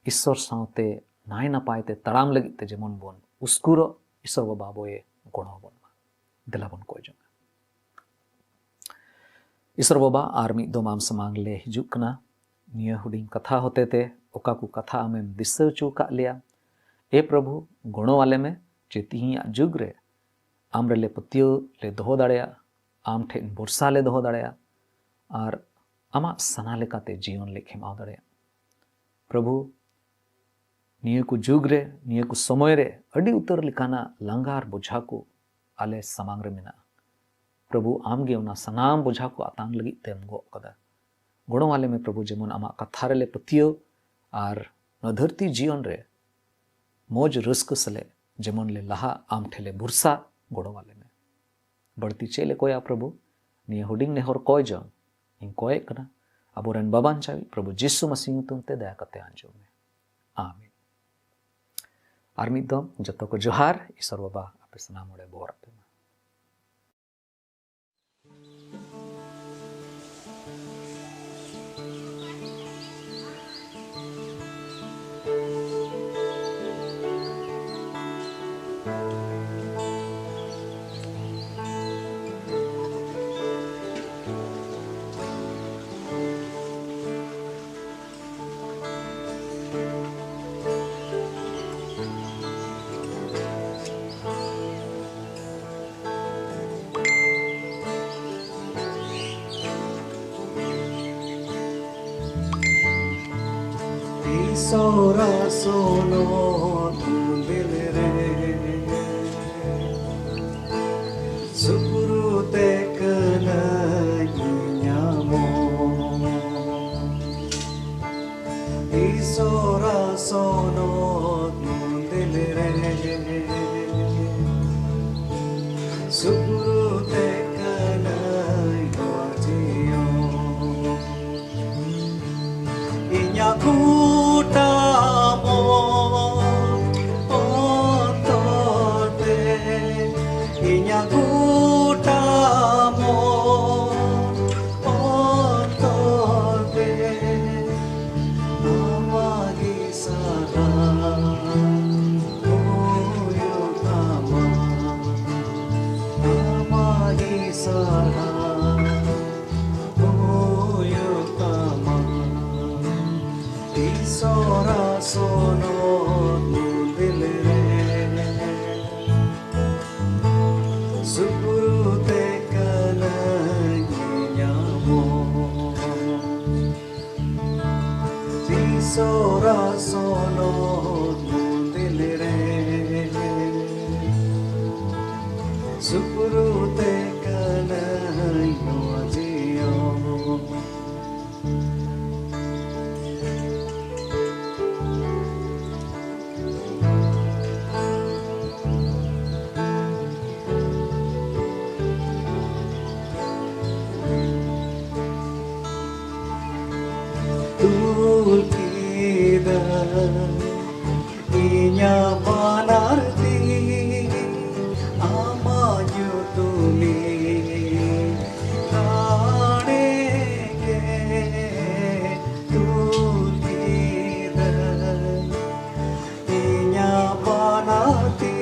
ᱤᱥᱚᱨ ᱥᱟᱶᱛᱮ ᱱᱟᱭ ᱱᱟᱯᱟᱭ ᱛᱮ ᱛᱟᱲᱟᱢ ᱞᱟᱹᱜᱤᱫ ᱛᱮ ᱡᱮᱢᱚᱱ ᱵᱚᱱ ᱩᱥᱠᱩᱨᱚᱜ, ᱤᱥᱚᱨ ᱵᱟᱵᱟ ᱟᱵᱚᱭᱮ ᱜᱚᱲᱚ ᱟᱵᱚᱱ ᱢᱟ᱾ ᱫᱮᱞᱟ ᱵᱚᱱ ᱠᱚᱭ ᱡᱚᱝᱟ᱾ ᱤᱥᱚᱨ ᱵᱟᱵᱟ, ᱟᱨ ᱢᱤᱫ ᱫᱚᱢ ᱟᱢ ᱥᱟᱢᱟᱝ ᱞᱮ ᱦᱤᱡᱩᱜ ᱠᱟᱱᱟ᱾ ᱱᱤᱭᱟᱹ ᱦᱩᱰᱤᱧ ᱠᱟᱛᱷᱟ ᱦᱚᱛᱮ ᱛᱮ ᱚᱠᱟ ᱠᱚ ᱠᱟᱛᱷᱟ ᱟᱢᱮᱢ ᱫᱤᱥᱟᱹ ᱦᱚᱪᱚ ᱟᱠᱟᱫ ᱞᱮᱭᱟ, ᱮ ᱯᱨᱚᱵᱷᱩ, ᱜᱚᱲᱚ ᱟᱞᱮ ᱢᱮ ᱡᱮ ᱛᱤᱦᱤᱧᱟᱜ ᱡᱩᱜᱽ ᱨᱮ ᱟᱢ ᱨᱮᱞᱮ ᱯᱟᱹᱛᱭᱟᱹᱣ ᱞᱮ ᱫᱚᱦᱚ ᱫᱟᱲᱮᱭᱟᱜ, ᱟᱢ ᱴᱷᱮᱱ ᱵᱷᱚᱨᱥᱟ ᱞᱮ ᱫᱚᱦᱚ ᱫᱟᱲᱮᱭᱟᱜ ᱟᱨ ᱟᱢᱟᱜ ᱥᱟᱱᱟ ᱞᱮᱠᱟᱛᱮ ᱡᱤᱭᱚᱱ ᱞᱮ ᱠᱷᱮᱢᱟᱣ ᱫᱟᱲᱮᱭᱟᱜ᱾ ᱯᱨᱚᱵᱷᱩ, ᱱᱤᱭᱟᱹ ᱠᱚ ᱡᱩᱜᱽ ᱨᱮ, ᱱᱤᱭᱟᱹ ᱠᱚ ᱥᱚᱢᱚᱭ ᱨᱮ ᱟᱹᱰᱤ ᱩᱛᱟᱹᱨ ᱞᱮᱠᱟᱱᱟᱜ ᱞᱟᱸᱜᱟ ᱟᱨ ᱵᱚᱡᱷᱟ ᱠᱚ ᱟᱞᱮ ᱥᱟᱢᱟᱝ ᱨᱮ ᱢᱮᱱᱟᱜᱼᱟ᱾ ᱯᱨᱚᱵᱷᱩ, ᱟᱢ ᱜᱮ ᱚᱱᱟ ᱥᱟᱱᱟᱢ ᱵᱚᱡᱷᱟ ᱠᱚ ᱟᱛᱟᱝ ᱞᱟᱹᱜᱤᱫ ᱛᱮᱢ ᱜᱚᱜ ᱠᱟᱫᱟ᱾ ᱜᱚᱲᱚ ᱟᱞᱮ ᱢᱮ ᱯᱨᱚᱵᱷᱩ, ᱡᱮᱢᱚᱱ ᱟᱢᱟᱜ ᱠᱟᱛᱷᱟ ᱨᱮᱞᱮ ᱯᱟᱹᱛᱭᱟᱹᱣ ᱟᱨ ᱱᱚᱣᱟ ᱫᱷᱟᱹᱨᱛᱤ ᱡᱤᱭᱚᱱ ᱨᱮ ᱢᱚᱡᱽ ᱨᱟᱹᱥᱠᱟᱹ ᱥᱟᱞᱟᱜ ᱡᱮᱢᱚᱱ ᱞᱮ ᱞᱟᱦᱟ, ᱟᱢ ᱴᱷᱮᱱ ᱞᱮ ᱵᱷᱚᱨᱥᱟ, ᱜᱚᱲᱚ ᱟᱞᱮ ᱢᱮ᱾ ᱵᱟᱹᱲᱛᱤ ᱪᱮᱫ ᱞᱮ ᱠᱚᱭᱟ ᱯᱨᱚᱵᱷᱩ? ᱱᱤᱭᱟᱹ ᱦᱩᱰᱤᱧ ᱱᱮᱦᱚᱨ ᱠᱚᱭ ᱡᱚᱝ ᱤᱧ ᱠᱚᱭᱮᱜ ᱠᱟᱱᱟ ᱟᱵᱚᱨᱮᱱ ᱵᱟᱵᱟᱱ ᱪᱟᱣᱤᱡ ᱯᱨᱚᱵᱷᱩ ᱡᱤᱥᱩ ᱢᱟᱥᱤ ᱧᱩᱛᱩᱢ ᱛᱮ, ᱫᱟᱭᱟ ᱠᱟᱛᱮ ᱟᱸᱡᱚᱢ ᱢᱮ᱾ ᱟᱢᱮᱱ᱾ ᱟᱨ ᱢᱤᱫ ᱫᱚᱢ ᱡᱚᱛᱚ ᱠᱚ ᱡᱚᱦᱟᱨ, ᱤᱥᱚᱨ ᱵᱟᱵᱟ ᱟᱯᱮ ᱥᱟᱱᱟᱢ ᱦᱚᱲᱮ ᱵᱚᱨ ᱟᱯᱮ ᱢᱟ᱾ ᱥᱚᱨᱟ ᱥᱚᱱᱚᱛ ᱢᱚᱱᱫᱤᱞ ᱨᱮ ᱥᱩᱯᱨᱩ ᱛᱮ ᱠᱟᱹᱱᱟᱹᱧ ᱧᱟᱢᱚᱜ᱾ ᱤᱥᱚᱨᱟ ᱥᱚᱱᱚᱛ ᱢᱚᱱᱫᱤᱞ ᱨᱮ ᱥᱩᱯᱨᱩ ᱛᱮ ᱠᱟᱹᱱᱟᱹᱧ ᱱᱚᱣᱟ ᱡᱤᱭᱚᱱ᱾ ᱤᱧᱟᱜ ᱜᱚᱴᱟ ᱢᱚᱱ ᱚᱱᱛᱚᱨ ᱛᱮ, ᱤᱧᱟᱜ ᱜᱚᱴᱟ ᱢᱚᱱ ᱚᱱᱛᱚᱨ ᱛᱮ, ᱟᱢᱟᱜ ᱜᱮ ᱥᱟᱨᱦᱟᱣ ᱦᱩᱭᱩᱜ ᱛᱟᱢᱟ, ᱟᱢᱟᱜ ᱜᱮ ᱥᱟᱨᱦᱟᱣ ᱦᱩᱭᱩᱜ ᱛᱟᱢᱟ᱾ ᱤᱥᱚᱨᱟ ᱥᱚᱱᱚᱛ ᱢᱚᱱᱫᱤᱞ ᱨᱮ ᱥᱩᱯᱨᱩ ᱛᱮ ᱠᱟᱹᱱᱟᱹᱧ ᱧᱟᱢᱚᱜ᱾ ᱤᱥᱚᱨᱟ ᱥᱚᱱᱚᱛ ᱢᱚᱱᱫᱤᱞ ᱨᱮ ᱥᱩᱯᱨᱩ ᱛᱮ ᱠᱟᱹᱱᱟᱹᱧ ᱱᱚᱣᱟ ᱡᱤᱭᱚᱱ᱾ ᱛᱩᱞ ᱠᱮᱫᱟ ᱤᱧᱟᱜ ᱵᱟᱱᱟᱨ ᱛᱤ ᱟᱢᱟᱜ ᱧᱩᱛᱩᱢᱤᱧ ᱨᱟᱲᱮ ᱜᱮ᱾ ᱛᱩᱞ ᱠᱮᱫᱟ ᱤᱧᱟᱜ ᱵᱟᱱᱟᱨ ᱛᱤ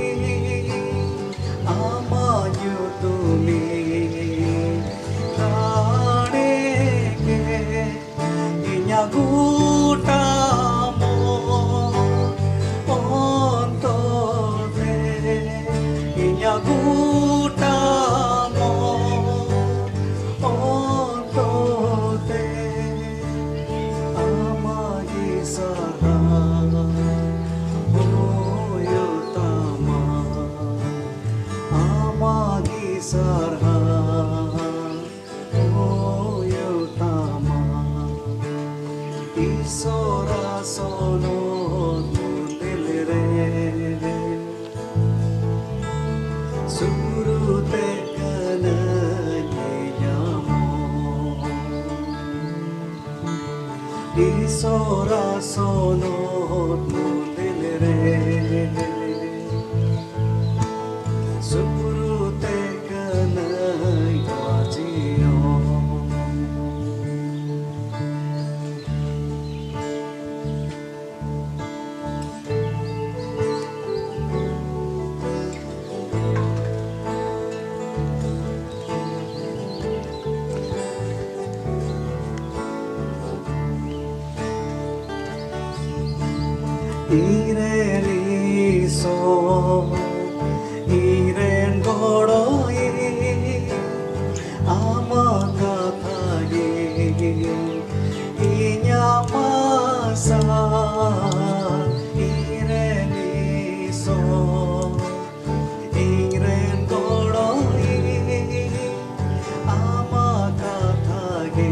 ᱟᱢᱟᱜ ᱧᱩᱛᱩᱢᱤᱧ ᱨᱟᱲᱮ ᱜᱮ᱾ ᱤᱧᱟᱜ ᱜᱚᱴᱟ ᱢᱚᱱ ᱚᱱᱛᱚᱨ ᱥᱚᱨᱟ ᱥᱚᱱᱚᱛ ᱢᱚᱱᱫᱤᱨ ᱨᱮ ᱥᱩᱯᱨᱩ ᱛᱮ ᱠᱟᱹᱱᱟᱹᱧ ᱵᱟᱹᱡᱤᱭᱚ᱾ ᱤᱧᱨᱮᱱ ᱤᱥᱚᱨ, ᱤᱧᱨᱮᱱ ᱜᱚᱲᱚᱭᱤᱡ, ᱟᱢᱟᱜ ᱠᱟᱛᱷᱟ ᱜᱮ ᱤᱧᱟᱜ ᱢᱟᱨᱥᱟᱞ᱾ ᱤᱧᱨᱮᱱ ᱤᱥᱚᱨ, ᱤᱧᱨᱮᱱ ᱜᱚᱲᱚᱭᱤᱡ, ᱟᱢᱟᱜ ᱠᱟᱛᱷᱟ ᱜᱮ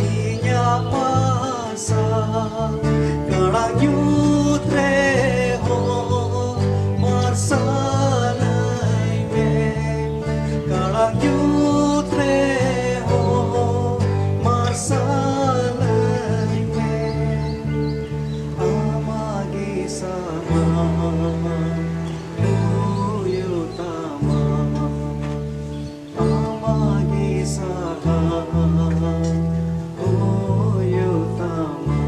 ᱤᱧᱟᱜ ᱢᱟᱨᱥᱟᱞ᱾ ᱠᱟᱲᱟᱝ ᱧᱩᱛ ᱨᱮᱦᱚᱸ ᱢᱟᱨᱥᱟᱞᱟᱹᱧ ᱢᱮ, ᱠᱟᱲᱟᱝ ᱧᱩᱛ ᱨᱮᱦᱚᱸ ᱢᱟᱨᱥᱟᱞᱟᱹᱧ ᱢᱮ᱾ ᱟᱢᱟᱜ ᱜᱮ ᱥᱟᱦᱟᱨ ᱦᱩᱭᱩᱜ ᱛᱟᱢᱟ, ᱟᱢᱟᱜ ᱜᱮ ᱥᱟᱦᱟᱨ ᱦᱩᱭᱩᱜ ᱛᱟᱢᱟ᱾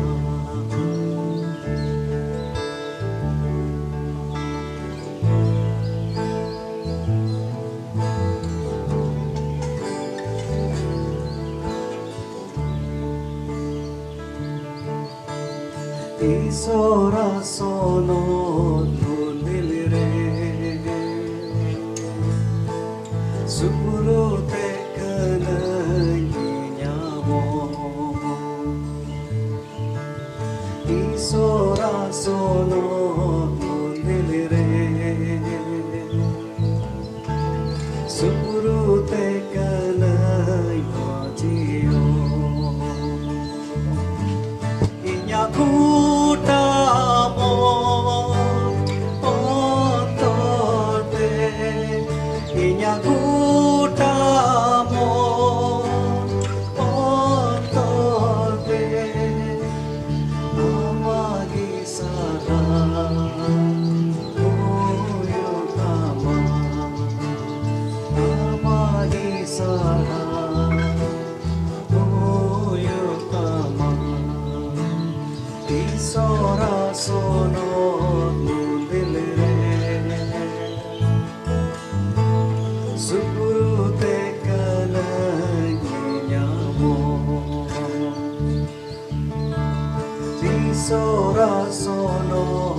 ᱤᱥᱚᱨᱟᱜ ᱥᱚᱱᱚᱛ ᱢᱚᱱᱫᱤᱨ ᱨᱮ ᱥᱩᱯᱨᱩ ᱛᱮ ᱠᱟᱹᱱᱟᱹᱧ ᱧᱟᱢᱚᱜ᱾ ᱤᱥᱚᱨᱟᱜ ᱥᱚᱱᱚᱛ ᱢᱚᱱᱫᱤᱨ ᱨᱮ ᱥᱩᱯᱨᱩ ᱛᱮ ᱠᱟᱹᱱᱟᱹᱧ ᱵᱟᱹᱡᱤᱭᱚ᱾ ᱤᱧᱟᱜ ᱜᱚᱴᱟ ᱢᱚᱱ ᱚᱱᱛᱚᱨ ᱛᱮ, ᱤᱧᱟᱜ ᱜᱚᱴᱟ ᱢᱚᱱ ᱚᱱᱛᱚᱨ ᱛᱮ ᱥᱚᱨᱟ ᱥᱚᱱᱚᱛ ᱢᱚᱱᱫᱤᱞ ᱨᱮ ᱥᱩᱯᱩᱨᱩ ᱛᱮ ᱠᱟᱱᱟᱧ ᱧᱟᱢᱚᱜ᱾ ᱛᱤᱥᱚᱨᱟ ᱥᱚᱱᱚᱛ